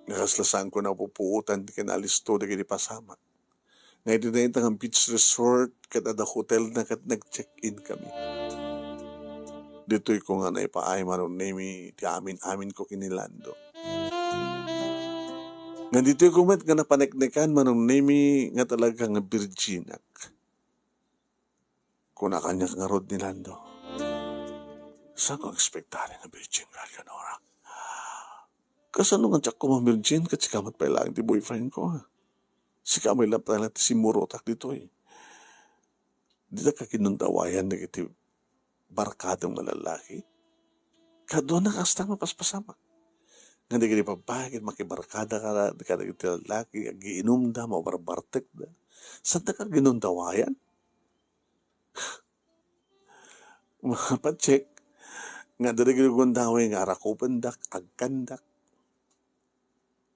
Nga kasla saanko napupuotan ti kinalisto dagiti pasamak. Nga iti dayta nga beach resort ket adda hotelna ket nag-check-in kami. Ditoy ko nga naipaay, Manong Nemi, ti amin-aminko ken ni Lando. Nga ditoy ko met nga napaneknekan, Manong Nemi, nga talaga nga birjinak. Kuna kaniak ngarud ni Lando, "Saanko ekspektaren nga birjin ka, Leonora? Kasano nga diak koma birjin ket sika met pay laeng ti boyfriend ko, ha? Sika met laeng ti simmurotak ditoy. Ditak a kinundawayan dagiti barkadam nga lallaki? Kaduana kasta nga mapaspasamak. nga dagiti babbai ket makibarkada kada-, kadagiti lallaki, agiinumda, mabarbartekda. Saannaka ginundawayan? Mapacheck nga dagiti gundaway nga arakupendak, agkandak.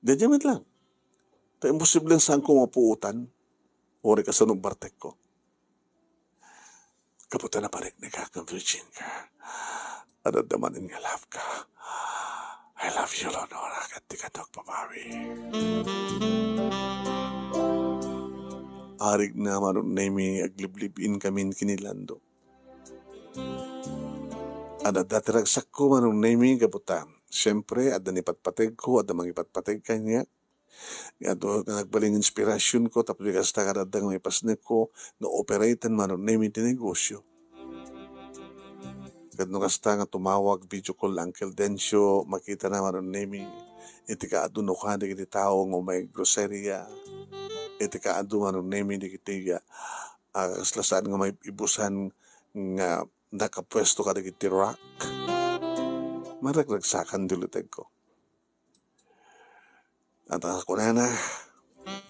Daydiay met lang. Ta imposible nga saanko mapuotan. Uray kasano bartekko. Gapu ta naparikneka ken virgin ka. Adda manen nga love ka. I love you, Leonora, ket dika agbabawi. Arigna, Manong Nemy, agliblib-in kami ken ni Lando. Adda ti ragsakko, Manong Nemy, gapu ta, siempre, adda ni patpategko, adda mangipatpateg kaniak. Nga adu nga nagbalin nga inspirasyonko tapno di kasta, kada adda nga maipasnekko nga operaten, Manong Nemy, ti negosyo. Ket no kasta nga tumawag, video call, Uncle Dencio, makitana, Manong Nemy, iti kaadu no kada dagiti tao nga umay groceria, iti kaadu, Manong Nemy, dagiti, ah, kasla saan nga maibusan nga nakapuesto kadagiti rack. Maragragsakan ti lutengko. At, ah, kunana,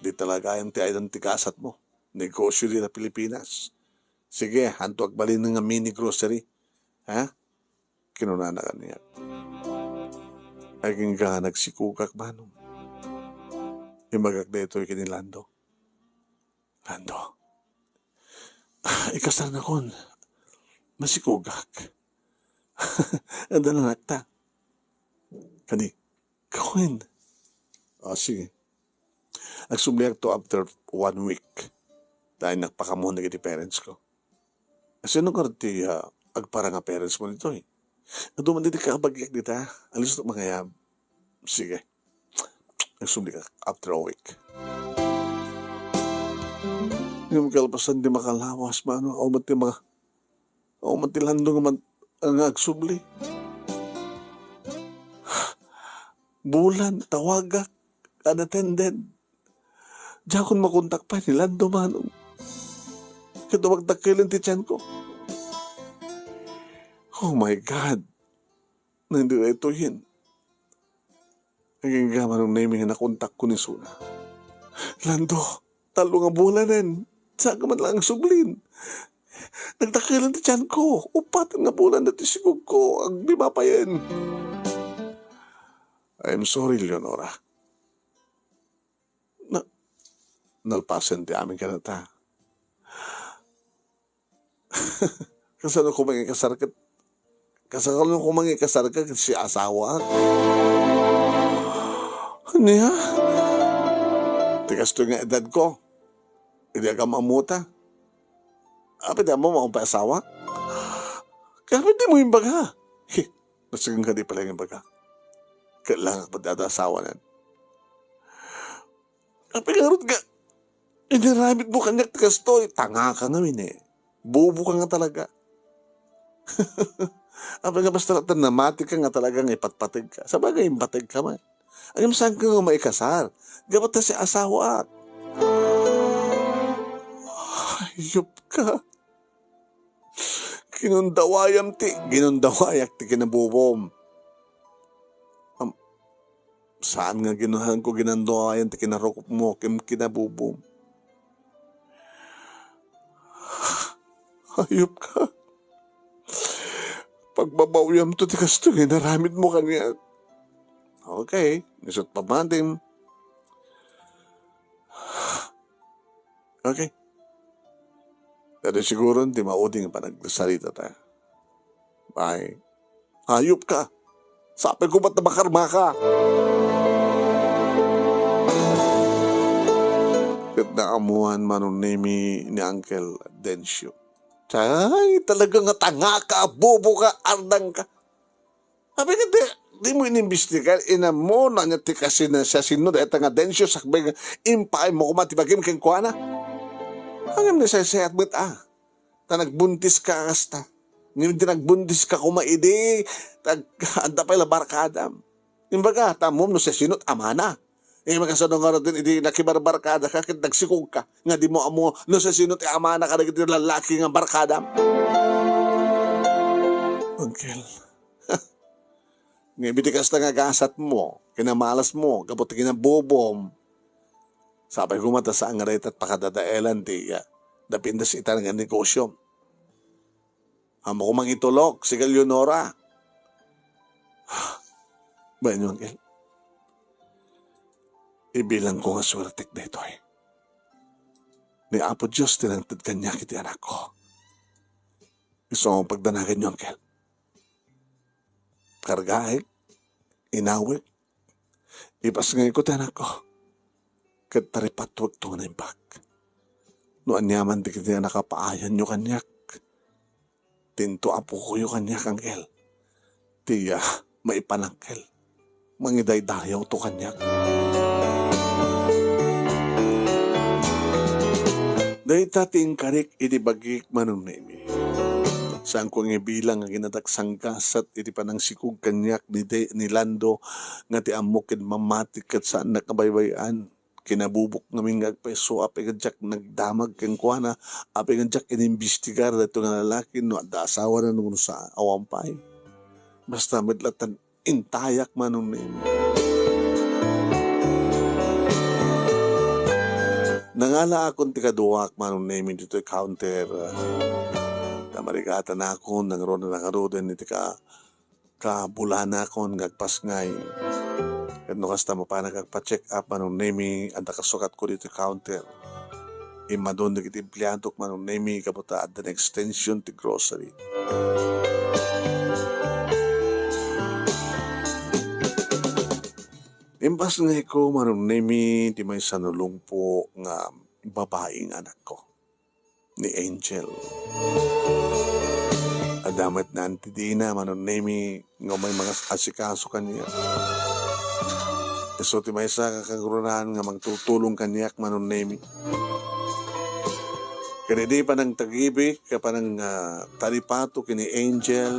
di talaga yan ti aydan ti kaasatmo. Negosyo di na Pilipinas. Sige, hanto agbalin nga mini grocery. Ha? Kinunana kaniak. Agingga nagsikugak, Manong. Imbagak daytoy ken ni Lando. Lando, ikasarnakon. Masikugak. Adda nga anakta. Kadi, kawen. Ah, sige. Agsubliakto after one week. Dayta nagpakaammoan dagiti parents ko. Sino nga ti, ah, agpara nga parents mo ditoy? Adu man ditoy kabagiak dita. Alistok mangayab. Sige. Nagsubli ka after a week. Ngem kalpasan ti makalawas, Manong, awan ti ma-, awan ti Lando nga man-, nga agsubli. Bulan, tawagak, unattended. Diakon makontak pay ni Lando, Manong. Ket umagdakkelen ti tianko. Oh my God. Nagdaytoyen. Agingga, Manong Nemy, nga nakontakko ni Suna. Lando, tallo nga bulanen. Saan ka man lang agsublin. Nagdakkelen ti tianko. Upat nga bulan daytoy sikugko. Agbibapayen. I'm sorry, Leonora. Na, nalpasen ti amin kadata. Kasano ko mangikasar ket, kasano ko mangikasar ket si asawa? Ania? Ti kastoy nga edad ko. Idi agam-ammo ta. Apay di ammo nga awan pay asawa? Kaya apay di mo imbaga? He, nasagem kadi pala nga imbaga. Kailangan ko pati ada asawa nan. Apay ngarud nga inaramid mo kaniak ti kastoy? Tanga ka ngamin eh. Bobo ka nga talaga. Apay nga basta latta namati ka nga talaga nga ipatpateg ka. Sabagay, impateg ka man. Ngem saan ka nga maikasar? Gapu ta si asawaak. Hayop ka. Ginundawayam ti, ginundawayak ti kinabubom. Am, saan nga ginuhan ko ginundawayan ti kinarukop mo ken kinabubom? Hayop ka. Pagbabawyam to ti kastoy nga inaramid mo kaniak. Okay, isut pamatim. Okay. Pero siguro, di maudi nga panagsarita ta. Bye. Hayop ka. Sapay ko ba't nabakarma ka? Ket naammuan, Manong Nemy, ni Uncle Dencio. Ay, talaga nga tanga ka, bobo ka, ardang ka. Apay nga di, di mo inimbestigar, inammo na niya ti kasina siya sino, dayta nga Dencio, sakbay nga impaay mo koma ti bagim kenkuana. Ngem nasaysayaat met, ah. Ta nagbuntis ka kasta. Ngem ti nagbuntis ka koma idi, tag-, adda pay la barkadam. Imbaga, ta ammom no siasino ti amana. Eh, makasano nga raden idi nakibarbarkada ka, ket nagsikog ka, nga di mo ammo no siasino ti amana kadagiti lallaki nga barkadam? Uncle. Nga ibiti kasta nga gasatmo, kinamalasmo, gapu ti kinabubom. Sapay koma ta saan nga dayta pakadadaelan ti, ah, napintas ita nga negosyo. Ammok mangitulok, sika Leonora. Bain, Angkel. Ibilangko nga suertek daytoy. Ni Apo Dios ti nangted kaniak iti anakko. Isu nga pagdanaganyo, Angkel. Kargaek, inawek, ipasngayko ti anakko. Ket taripatwekto nga naimbag. No aniaman dagiti a nakapaayanyo kaniak, tinto a pukoyo kaniak, Angkel. Ti, ah, maipanangkel. Mangidaydayawto kaniak. Dayta ti inkarik iti bagik, Manong Nemi. Saanko nga ibilang nga ginatak sanggasat iti panangsikog kaniak ni De-, ni Lando nga ti ammok ken mamati ket saannak a baybay-an. Kinabubok ngamin nga agpayso, apay nga diak nagdamag kenkuana, apay nga diak inimbestigar daytoy nga lalaki no adda asawana no sa awan pay. Basta met latta intayak, Manong Nemi. Nangalaakon ti kaduak, Manong Nemi, ditoy counter. Ta marigatanakon, nangruna nangaruden iti ka-, kabulanakon nga agpasngay. Ket no kasta, mapanak agpa-check up, Manong Nemi, adda kasukatko ditoy counter. Immadun dagiti empleadok, Manong Nemi, gapu ta adda extension ti grocery. Impasngayko, Manong Nemi, ti maysa a nalungpo nga babai nga anakko, ni Angel. Adda met ni Auntie Dina, Manong Nemi, nga umay mangasikaso kaniak. Isu ti maysa a kaguraan nga mangtultulong kaniak, Manong Nemi. Ken idi panangtagibik, panang, ah, talipato ken ni Angel,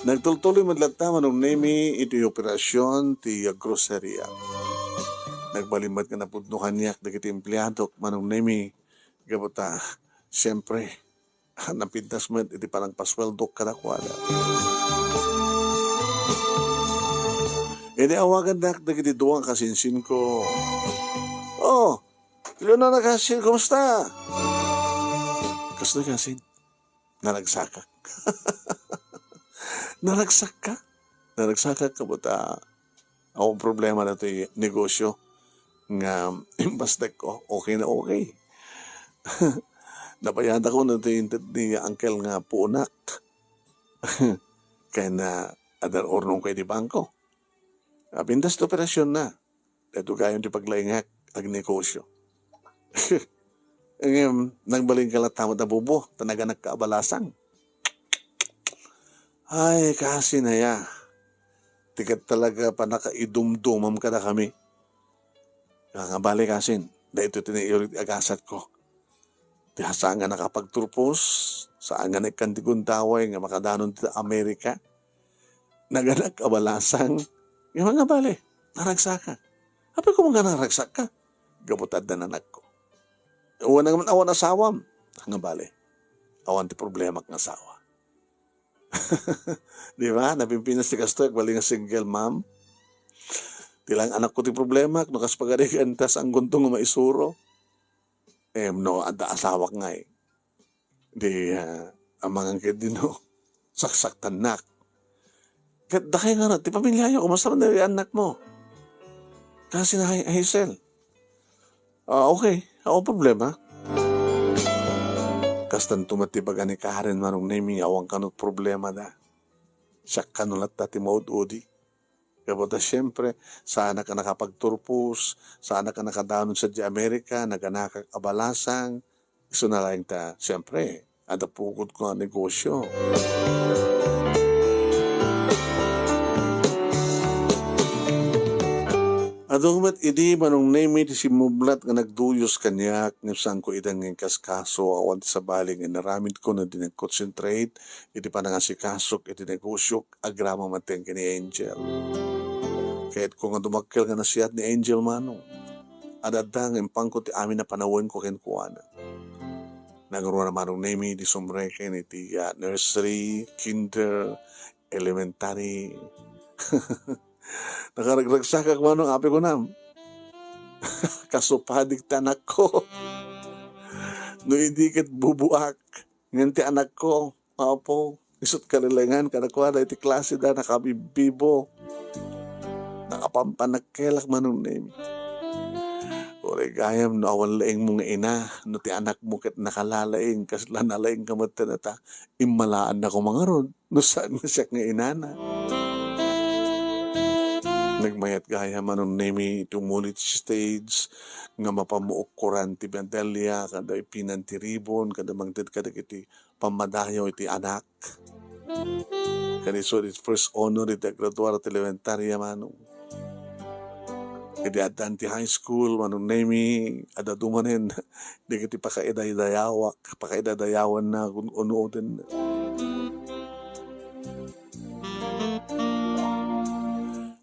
nagtultuloy met latta, Manong Nemi, iti operasion ti, ah, groceria. Nagbalin met nga napudno kaniak dagiti empleadok, Manong Nemi, gapu ta, siempre, napintas met iti panangpasueldok kadakuada. Idi awagannak dagiti dua nga kasinsinko, "Oh, Leonora, kasin, kumusta?" "Kasta, kasin, naragsakak." "Naragsakka?" "Naragsakak, gapu ta awan problema datoy negosyo nga imbastekko. Okay na okay. Nabayadak ko datoy inted ni Uncle nga puonak. Ken, ah, adda urnongko iti bangko. Napintas ti operasionna. Daytoy gayam ti paglaingak, agnegosyo." Ngem, nagbalinka latta met a bubo, ta naganakka a balasang. Ay, kasin aya. Ti ket talaga pannakaidumdumam kadakami. Nga, nga bale, kasin, daytoy ti naiulit ti agasatko. Ti saan nga nakapagturpos, saan nga naikkan ti gundaway nga makadanon ti Amerika. Naganak a balasang. Nga, nga bale, naragsaka. Apay koma nga naragsakka? Gapu ta adda nanakko. Awan nga man, awan asawam. Nga bale, awan ti problemak nga asawa. Di ba? Napimpinas ti kastoy, agbalin nga single mom. Ti lang anakko ti problemak, no kas pagarigan ta, saan kunto nga maisuro. Em, no adda asawak ngay, di, ah, amangan ket di no saksaktannak. Ket dakay nga, ti pamilyayo, kumusta man dagiti annakmo? Kasin ni Hazel. Ah, okay. Awan problema. Kastanto met ti baga ni Karen, Manong Nemi, awan kano ti problemada. Siak kano latta ti maud-udi. Gapu ta, siempre, saanak a nakapagturpos, saanak a nakadanon sadiay Amerika, naganakak a balasang, isuna laeng ta, siempre, adda pukodko nga negosyo. Adu met idi, Manong Nemi, ti simmublat nga nagduyos kaniak, ngem saanko ida nga inkaskaso, awan ti sabali nga inaramidko no di nag-concentrate iti panangasikasok iti negosyok agraman met ken ni Angel. Kayatko nga dumakkel nga nasayaat ni Angel, Manong. Adda nga impangko ti amin a panawenko kenkuana. Nangruna, Manong Nemi, ti sumreken iti, ah, nursery, kinder, elementary. Nakaragragsakak, Manong, apay kunam? Kasu padik ti anakko. No idi ket bubuak, ngem ti anakko, Apo, isu't kalilaingan kadakuada iti klaseda, nakabibbibo. Nakapampanagkelak, Manong Nemi. Uray gayam no awan laingmo nga ina, no ti anakmo ket nakalalaing, kasla nalaing ka met ta, immalaanna koma ngarud, no saan nga siak nga inana. Nagmayat gayam, Manong Nemi, iti umuli ti stage nga mapamuukkuran ti medalya, kada ipinan ti ribbon, kada mangted kadagiti pammadayo iti anak. Kaniso, iti first honor iti aggraduar ti elementarya, Manong. Idi addaan ti high school, Manong Nemi, adda dumanen dagiti pakaidaydayawak, pakaidaydayawak na kun-, unuoten.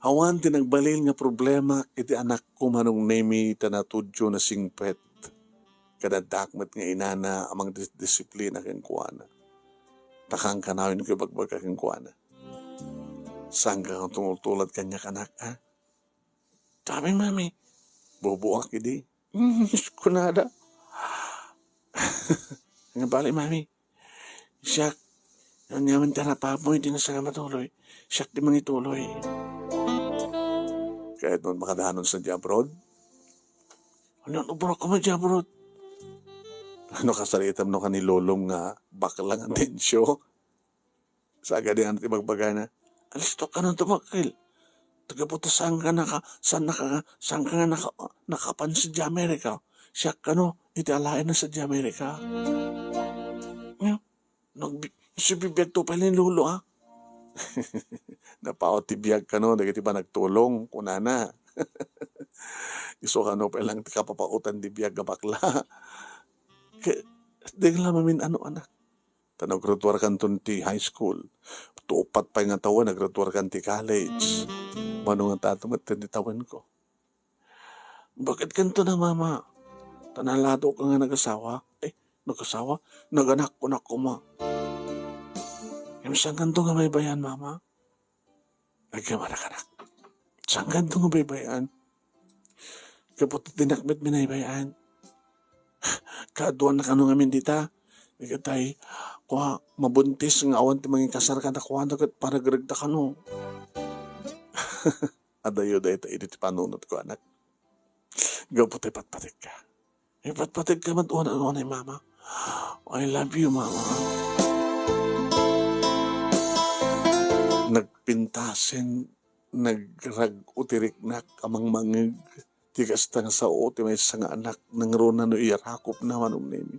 Awan ti nagbalin nga problema iti anakko, Manong Nemi, ta natudio, nasingpet. Kada addaak met nga inana a mangdis-, disiplina kenkuana. Ta kankanawen ko ibagbaga kenkuana. Saan ka nga tumultulad kaniak, anak, a? Sabi, Mami, bubuak idi. Kunada. Nga bali, Mami. Siak, aniaman ti napapmo iti nasanga matuloy. Siak ti mangituloy. Kayat mo makadanon sa di abroad? Ano, ano, bro, ka mo di abroad? Ano kasaritam no kani lolom nga baklang atensyo? Sagadi ano ti bagbagana? Alisto ka nang tumakil. Taga puta saan ka naka, saan naka, saan ka nga naka, nakapan sa di Amerika? Siak kano, iti alaen na sa di Amerika. Nga, nagbi-, si bibiyag to pala ni Lolo, ah. Napaot ti biyag kano, dagiti ba nagtulong, kunana. Isu kano pa lang ti kapapautan di biyag nga bakla. Ke, di lang mamin ano, anak. Ta naggraduar kanton ti high school. Tupat pay nga tawen, naggraduar kan ti college. Mano nga tato met ti tawen ko. Bakit kanto na, Mama? Ta nalado ka nga nagasawa. Eh, nagasawa? Naganak ko na kuma. Em, saan kanto nga baybayan, Mama? Agkamana, anak. Saan kanto nga baybayan? Kapot ti nakmet mi naibayan. Kaaduan na kano ngamin dita. Ikatay, kua, mabuntis nga awan ti mangikasar kadakuada ket paragregda kano. Adayo dayta idi ti panunot ko, anak. Gapu ta ipatpategka. Ipatpategka met unay, unay, Mama. I love you, Mama. Nagpintasen, nagrag-o ti riknak a mangmangeg. Ti kasta nga sao ti maysa nga anak, nangruna no iyarakopna, Manong Nemi.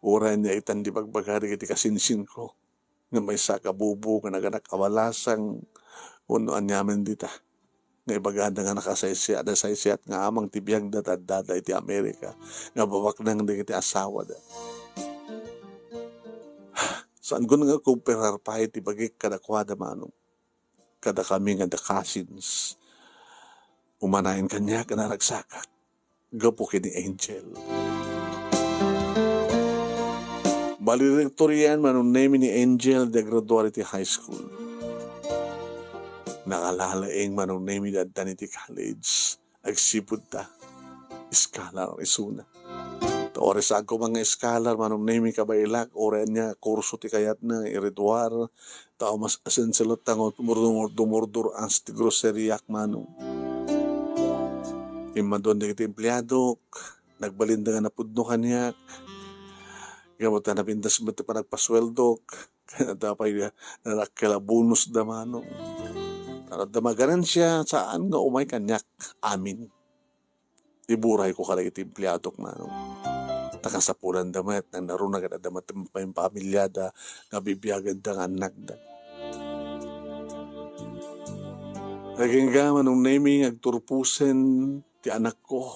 Uray ania itan di bagbaga dagiti kasinsinko nga maysa a kabubo nga naganak a balasang wenno aniaman dita nga ibagada nga nakasaysayaat, nasaysayaat nga amang ti biagda ta addada iti Amerika nga babaknang dagiti asawada. Saanko nga comparear pay ti bagik kadakuada, Manong. Kadakami nga the cousins. Umanayen kaniak a naragsakak gapu ken ni Angel. Valedictorian, Manong Nemi, ni Angel, di agraduar iti high school. Nakalalaeng, Manong Nemi, di addan iti college. Agsipud ta. Scholar isuna. Ta uray saanko man nga scholar, Manong Nemi, kabaelak, uray ania kurso ti kayatna nga iraduar, ta mas asensial ta nga dumur-, dumur-, dumurdur-as ti groseriak, Manong. Immaduan dagiti empleadok, nagbalinda nga napudno kaniak. Gapu ta napintas met ti panagpasueldok. Kayat da pay nga nadakkel a bonus da, Manong. Tara da magaransia, saan nga umay kaniak amin. Iburayko kadagiti empleadok, Manong. Ta kasapulanda met, nangnaruna ket adda met ti pamiliada nga bibiagenda nga annakda. Agingga, Manong Nemi, agturposen ti anakko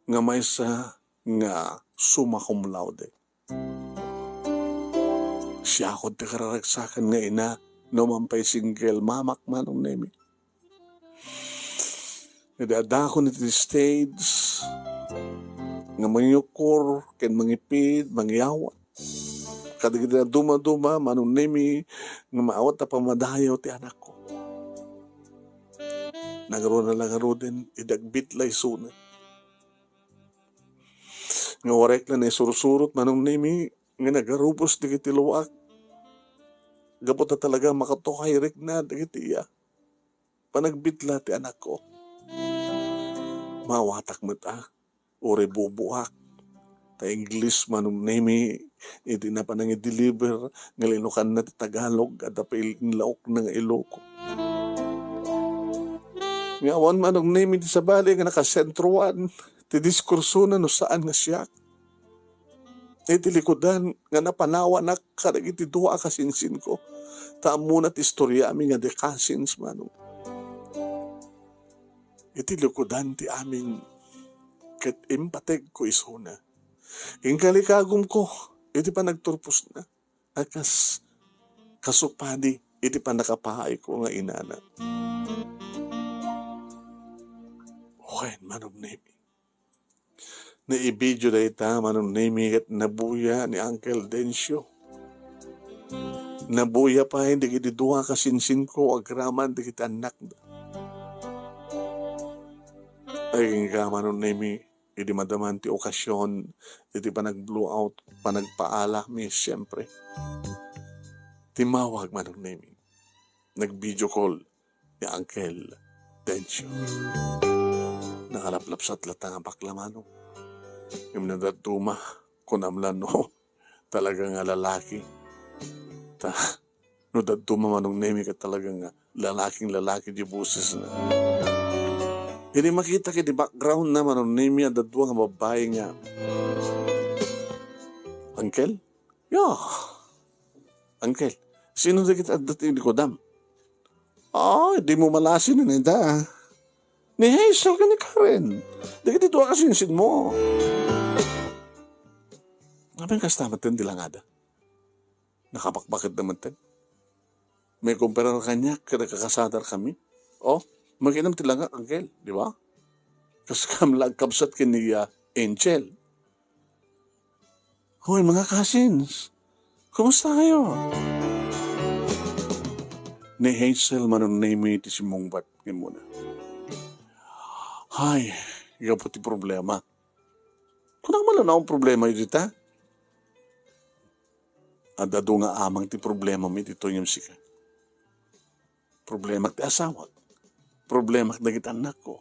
nga maysa nga summa cum laude. Siakon ti kararagsakan nga ina, no man pay single mamak, Manong Nemi. Idi addakon iti stage nga mangyukor ken mangipid, mangyawat. kadagiti dadduma-duma, Manong Nemi, nga maawat a pamadayo ti anakko. Nangruna la ngaruden, idi agbitla isuna. Nga warek la naisursurot, Manong Nemi, nga nagarubos dagiti luak. Gapu ta talaga makatukayrikna dagiti iya panagbitla ti anakko. Maawatak met a, uray bubuak. Ta Ingles, Manong Nemi, iti napanangideliver nga linukanna ti Tagalog, adda pay inlaokna nga Iloko. Nga awan, Manong Nemi, ti sabali nga nakasentroan ti diskursona no saan nga siak. Iti likudan nga napanawanak kadagiti dua a kasinsinko. Ta ammona ti istoriami nga the cousins, Manong. Iti likudan ti amin ket impategko isuna. Inkalikagumko iti panagturposna a kas kasupadi iti pannakapaayko nga inana. Wen, Manong Nemi. Naibidio dayta, Manong Nemi, ket nabuya ni Uncle Dencio. Nabuya pay dagiti dua a kasinsinko agraman dagiti annakda. Ay, inka, Manong Nemi, idi madaman ti okasion iti panag-blowout, panagpaalami, siempre. Timmawag, Manong Nemi. Nag-video call ni Uncle Dencio. Nakalaplapsat latta nga bakla, Manong. Ngem no dadduma, kunam la no talaga nga lalaki. Ta, no dadduma, Manong Nemi, ket talaga nga lalaking lalaki ti bosesna. Idi makitak iti background na, Manong Nemi, adda dua nga babbai nga, "Uncle?" "Ya, Uncle, sino dagiti adda ti likudam?" "Ay, dimo malasin ita. Ni Hazel ken ni Karen. Dagiti dua a kasinsinmo." Apay kasta metten ti langada. Nakabakbaketda metten. Maikumparar kaniak ket agkakasadar kami. Oh, makitam ti langak, Uncle, di ba? Kas kam la agkabsat ken ni, ah, Angel. Hoy, mga cousins, kumusta kayo? Ni Hazel, Manong Nemi, ti simmungbat nga muna. Hay, gapu ti problema. Kunam man la no awan problema iti ta? Adda adu nga amang ti problemami ditoy ngem sika. Problemak ti asawak. Problemak dagiti annakko.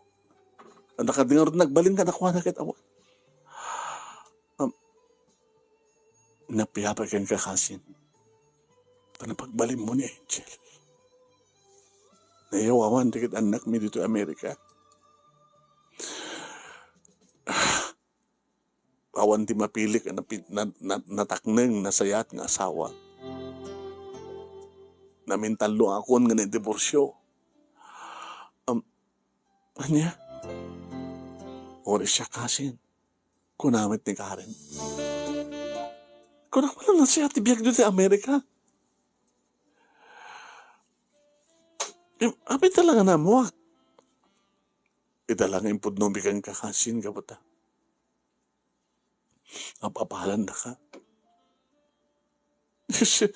Adda kadi ngarud nagbalin kadakuada ket awan. Am, napiapay kenka, kasin. Ta napagbalinmo ni Angel. Nayawawan dagiti annakmi ditoy Amerika. Awan ti mapilik a napi-, na, na, natakneng, nasayaat nga asawa. Namintallo akon nga naidiborsio. Am, ania? Uray siak, kasin. Kuna met ni Karen. Kuna, kuna nasayaat ti biag ditoy Amerika. Im-, apay talaga namuak. Ita la nga impudnomi kenka, kasin, gapu ta. Ap-apalandaka. Si-,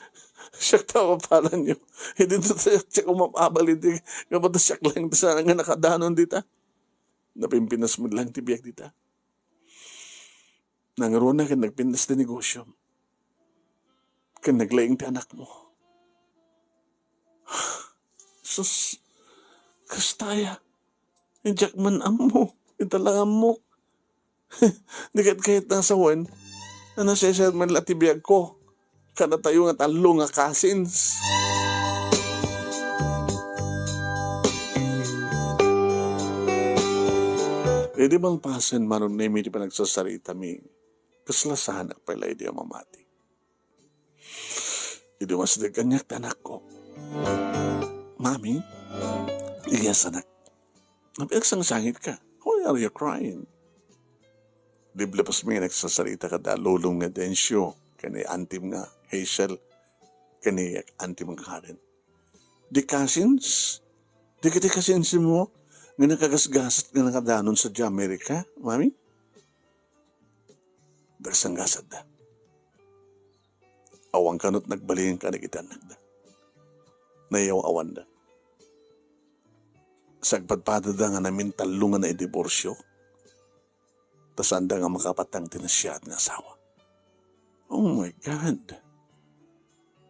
siak ta ap-apalanyo. Idi no ta siak, siak umap-abal idi, gapu ta siak lang ta saan nga nakadanon dita. Napimpinas met lang ti biag dita. Nangruna ken nagpintas ti negosyo. Ken naglaing ti anakmo. Sus, kasta aya. Diak man ammo. Ita lang ammok. Di ket kayat na sawen a nasesayat met la ti biagko kadatayo nga tallo nga cousins. Idi malpasen, Manong Nemi, ti panagsasaritami, kasla saanak pay la idi a mamati. Idi umasdek kaniak ti anakko, "Mami, yes, anak." "Apay agsangsangitka? Why are you crying?" Liblibasmi nga nagsasarita kada lolom nga Dencio, ken ni antim nga Hazel, ken ni antim nga Karen. "The cousins? Dagiti cousins mo nga nakagasgasat nga nakadanon sadiay Amerika, Mami?" Nagsanggasatda. Awan kano ti nagbalin kadagiti annakda. Nayaw-awanda. Sagpadpadada nga namintallo nga naidiborsio, ta saanda nga makapatang ti nasayaat nga asawa. Oh my God!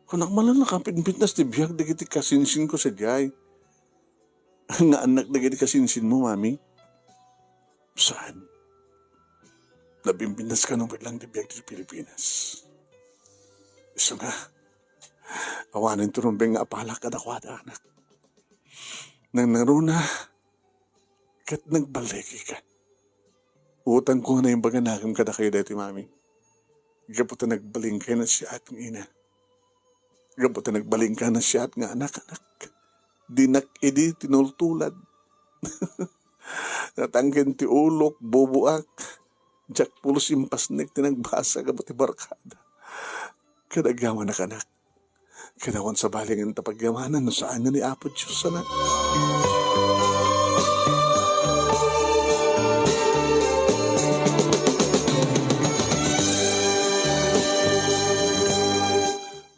Kunak, mala nakapimpintas ti biag dagiti kasinsinko sadiay. Nga annak dagiti kasinsinmo, Mami? Saan? Napimpintas kano met lang ti biag ti Pilipinas. Isu nga, awanen ti rumbeng nga apalak kadakuada, anak. Nangnangruna, ket nagballikika. Utangko nga naimbag a nakem kadakayo daytoy, Mami. Gapu ta nagbalinka a nasayaat nga ina. Gapu ta nagbalinka a nasayaat nga anak, anak. Dinak idi tinultulad. Natangken ti ulok, bubuak. Diak pulos impasnek ti nagbasa gapu ti barkada. Kada gawin a kanak. Kada awan sabali nga ta pagyamanan no saan nga ni Apo Dios, anak.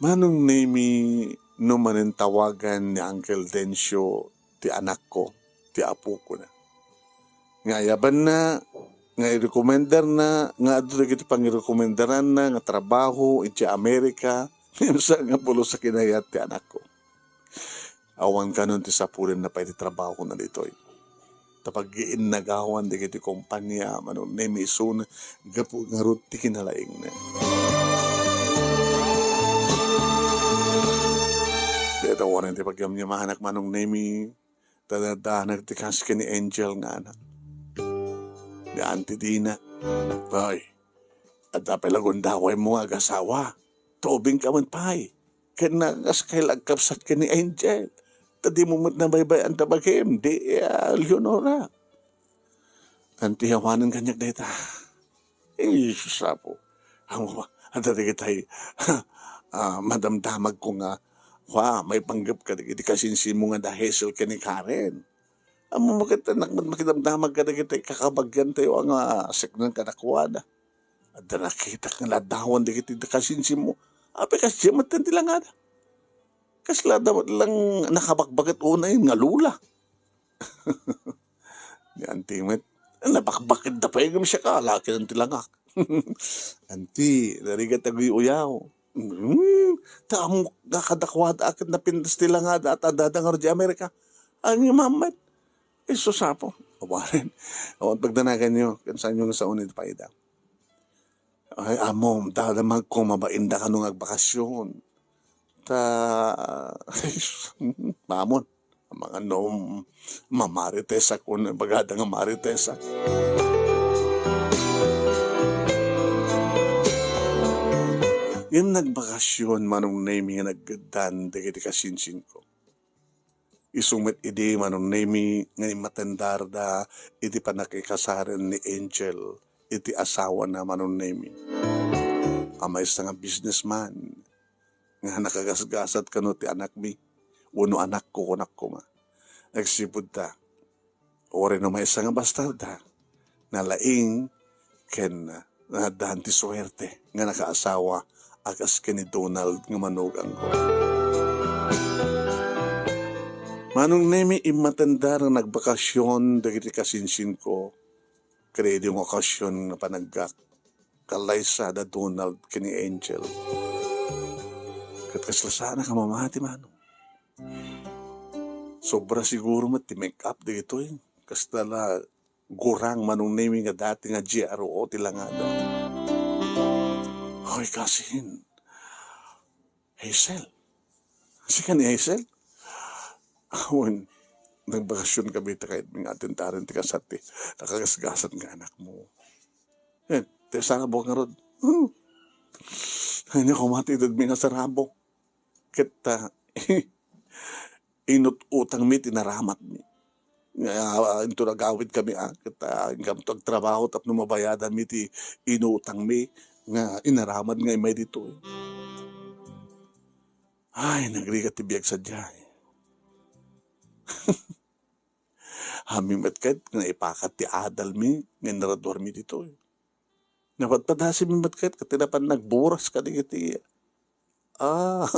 Manong Nemi, no manen tawagan ni Uncle Dencio ti anakko, ti apokona. Nga ayabanna, nga irekomendarna, nga adu dagiti pangirekomendaranna nga trabaho idiay Amerika, ngem saan nga pulos a kinayat ti anakko. Awan kanon ti sapulenna pay ti trabahona ditoy. Ta paggiinnagawan dagiti kompania, Manong Nemi, isuna gapu ngarud ti kinalaingna. Dayta wen ti pagyamyamanak, Manong Nemi, ta naddanak ti kas ken ni Angel nga anak. Ni Auntie Dina. Ay, adda pay la gundawaymo nga agasawa. Tubingka met pay. Ken nakaskay la agkabsat ken ni Angel. Ta dimo met nabaybay-an ta bagim, di, ah, Leonora. Auntie, awanen kaniak dayta. Eh, sus, Apo. Ammom, adda dagitay, ah, madamdamagko nga, wa, maipanggep kadagiti kasinsinmo nga da Hazel ken ni Karen. Ammom ket, anak, makidamdamag kadagiti kakabagiantayo nga seknan kadakuada. Adda nakitak nga ladawan dagiti kasinsinmo. Apay, kasdiay met ti langada. Kasla da met lang nakabakbaket unay nga lula. Ni Auntie met, nabakbaketda pay ngem siak, ala ket ti langak. Auntie, narigat a guy-uyaw. Hmm, ta ammok nga kadakuada ket napintas ti langada, ta addada ngarud idiay Amerika. Ay, ngem met. Isu, Apo. Awanen. Awan pagdanaganyo, ken saanyo nga saonen ti paida. Ay, ammom, dadamagko, mabainda kano nga agbakasyon. Ta, mamon, amangan no, mamarites ako, no ibagada nga marites ako. Ngem nagbakasyon, Manong Nemi, nga naggaddan dagiti kasinsinko. Isu met idi, Manong Nemi, nga immatendarda iti pannakikasaren ni Angel iti asawana, Manong Nemi. A maysa nga businessman nga nakagasgasat kano ti anakmi, wenno anakko, kunak koma. Agsipud ta, uray no maysa nga bastarda, nalaing ken naaddaan ti suerte nga nakaasawa a kas ken ni Donald nga manugangko. Manong Nemi, immatendar nga nagbakasyon dagiti kasinsinko, ket idi nga okasyon nga panaggak, kallaysa da Donald ken ni Angel. Ket kasla saanak a mamati, Manong. Sobra siguro met ti make-up dagitoy. Kasta la gurang, Manong Nemi, nga dati nga G R O ti langada. Hoy, kasin, Hazel. Sika ni Hazel? Awan, nagbakasyon kami ta kayatmi nga atendaren ti kasat ti nakagasgasat nga anakmo. Eh, ti sarabo ngarud. Hmm. Ania koma ti idadmi nga sarabo. Ket, ah, inut-utangmi ti naramatmi. Nga, ah, inton agawid kami, ah, ket, ah, inkamto agtrabaho tapno mabayadanmi ti inutangmi nga inaramad nga immay ditoy. Ay, nagrigat ti biag sadiay. Amin met ket nga ipakat ti adalmi nga inraruarmi ditoy. Napadpadasimi met ket, ket ti napan nagburas kadagiti Ah,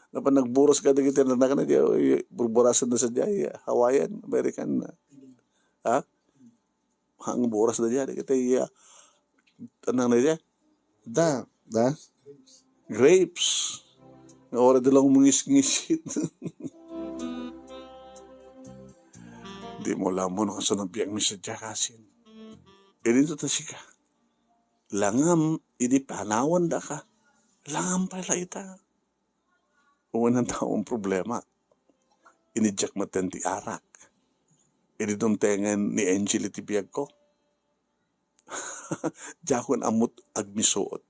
napan nagburas kadagiti anak na, di, burburasanda sadiay, Hawaiian, American. Ha? Ang buras da diay, dagiti, ah, anang na diay? Da, da? Grapes. Nga ora da lang mangisngisit. Di mo alam no kasano biag mi sadiay, kasin. Idinto ta sika. Langam, idi panawandaka. Langam pay la ita. Wen, ania ti problema? Inidiak metten ti arak. Idi dumtengen ni Angel iti biagko. Diakon ammot agmisuot.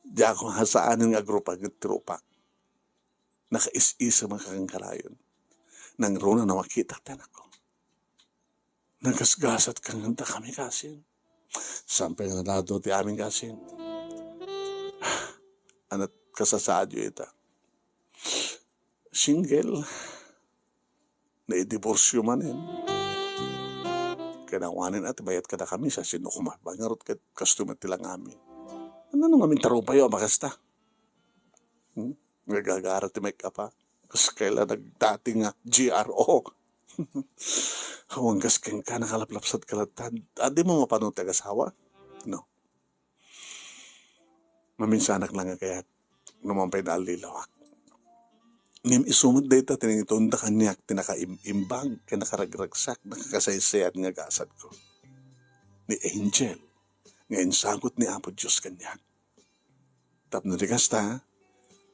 Diakon hasaanen nga agrupag ti rupak. Nakais-isem a kankarayon. Nangruna a makitak ti anakko. Nagasgasat kanganta kami, kasin. Sampay nga nalado ti amin, kasin. Ania ti kasasaadyo ita? Single. Naidiborsio manen. Kanawanen a ti bayat kadakami, sa sino koma. Ngarud ket kastoy met ti langami. Ania no ngamin tarupayo a makasta? Hmm? Nagagara ti make-up, a. Kas kayla nagdati nga G R O. Awan kas kenka, nakalaplapsat ka latta. Adi mo mapano ti agasawa? No. Maminsanak lang nga kayat. No man pay naallilawak. Ngem isu met dayta ti nangitunda kaniak ti nakaim-imbag ken nakaragragsak, nakakasaysayat nga gasatko. Ni Angel, nga insagut ni Apo Dios kaniak. Tapno di kasta,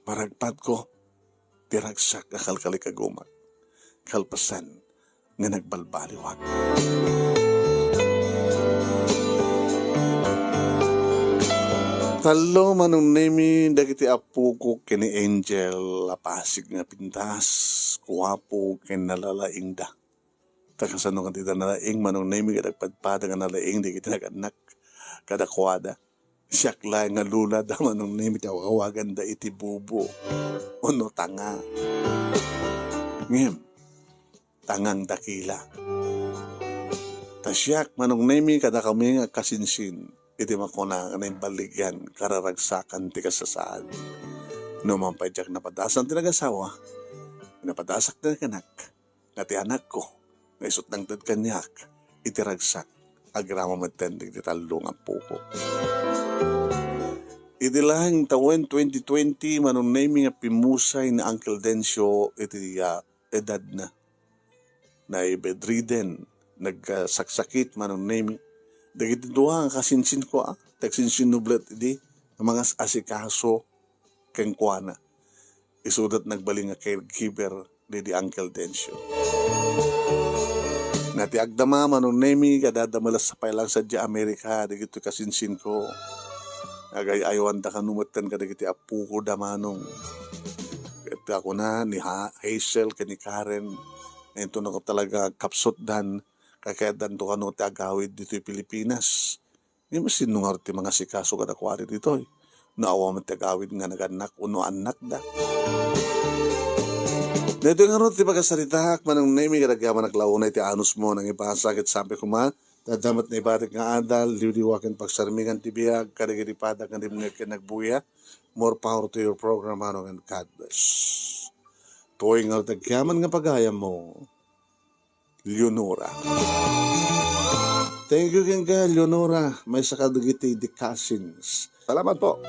maragpatko ti ragsak a kalkalikagumak, kalpasan nga nagbalbaliwak. Tallo, Manong Nemi, dagiti apoko ken ni Angel a pasig nga pintas, guapo ken nalalaingda. Ta kasano nga ti nalaing, Manong Nemi, nga nagpadpada nga nalaing dagiti nag-annak kadakuada. Siak laeng nga lula da, Manong Nemi, ti aw-awaganda iti bubo wenno tanga. Ngem, tangang dakila. Ta siak, Manong Nemi, kadakami nga agkasinsin iti makuna nga naimballigian kararagsakan ti kasasaad. No man pay diak napadasan ti nagasawa, napadasak ti naganak, nga ti anakko nga isut' nangted kaniak iti ragsak, agraman metten dagiti tallo nga apoko. Idi laeng tawen twenty twenty, Manong Nemi, nga pimmusay ni Uncle Dencio iti, ah, edadna. Nai-bedridden, nagsaksakit, Manong Nemi. Dagiti dua nga kasinsinko, a, ti agsinsinnublet idi nga mangas-asikaso kenkuana. Isuda ti nagbalin nga caregiver didi Uncle Dencio. Nga ti agdama, Manong Nemi, kadadamela sa pay lang sadiay Amerika, dagitoy kasinsinko. Agay-ayawanda kano metten kadagiti apoko da, Manong. Ket kuna ni Ha-, Hazel ken ni Karen, inton talaga agkapsutdan, kakayatdanto kano ti agawid ditoy Pilipinas. Ngem sino ngarud ti mangasikaso kadakuada ditoy? No awan met ti agawid nga naganak wenno annakda. Daytoy ngarud ti pakasaritaak, Manong Nemi, kadagiti anak launa iti anusmo, nangibasa ket sapay koma, dadamot naibatik nga adal, liwliwa ken pagsarmingan ti biag, kadagiti padak nga dimngeg ken nagbuya. More power to your program, Manong, and God bless. Toy ngarud ti agyaman nga pagayammo. Leonora. Thank you kenka, Leonora. Maysa kadagiti the cousins. Salamat po.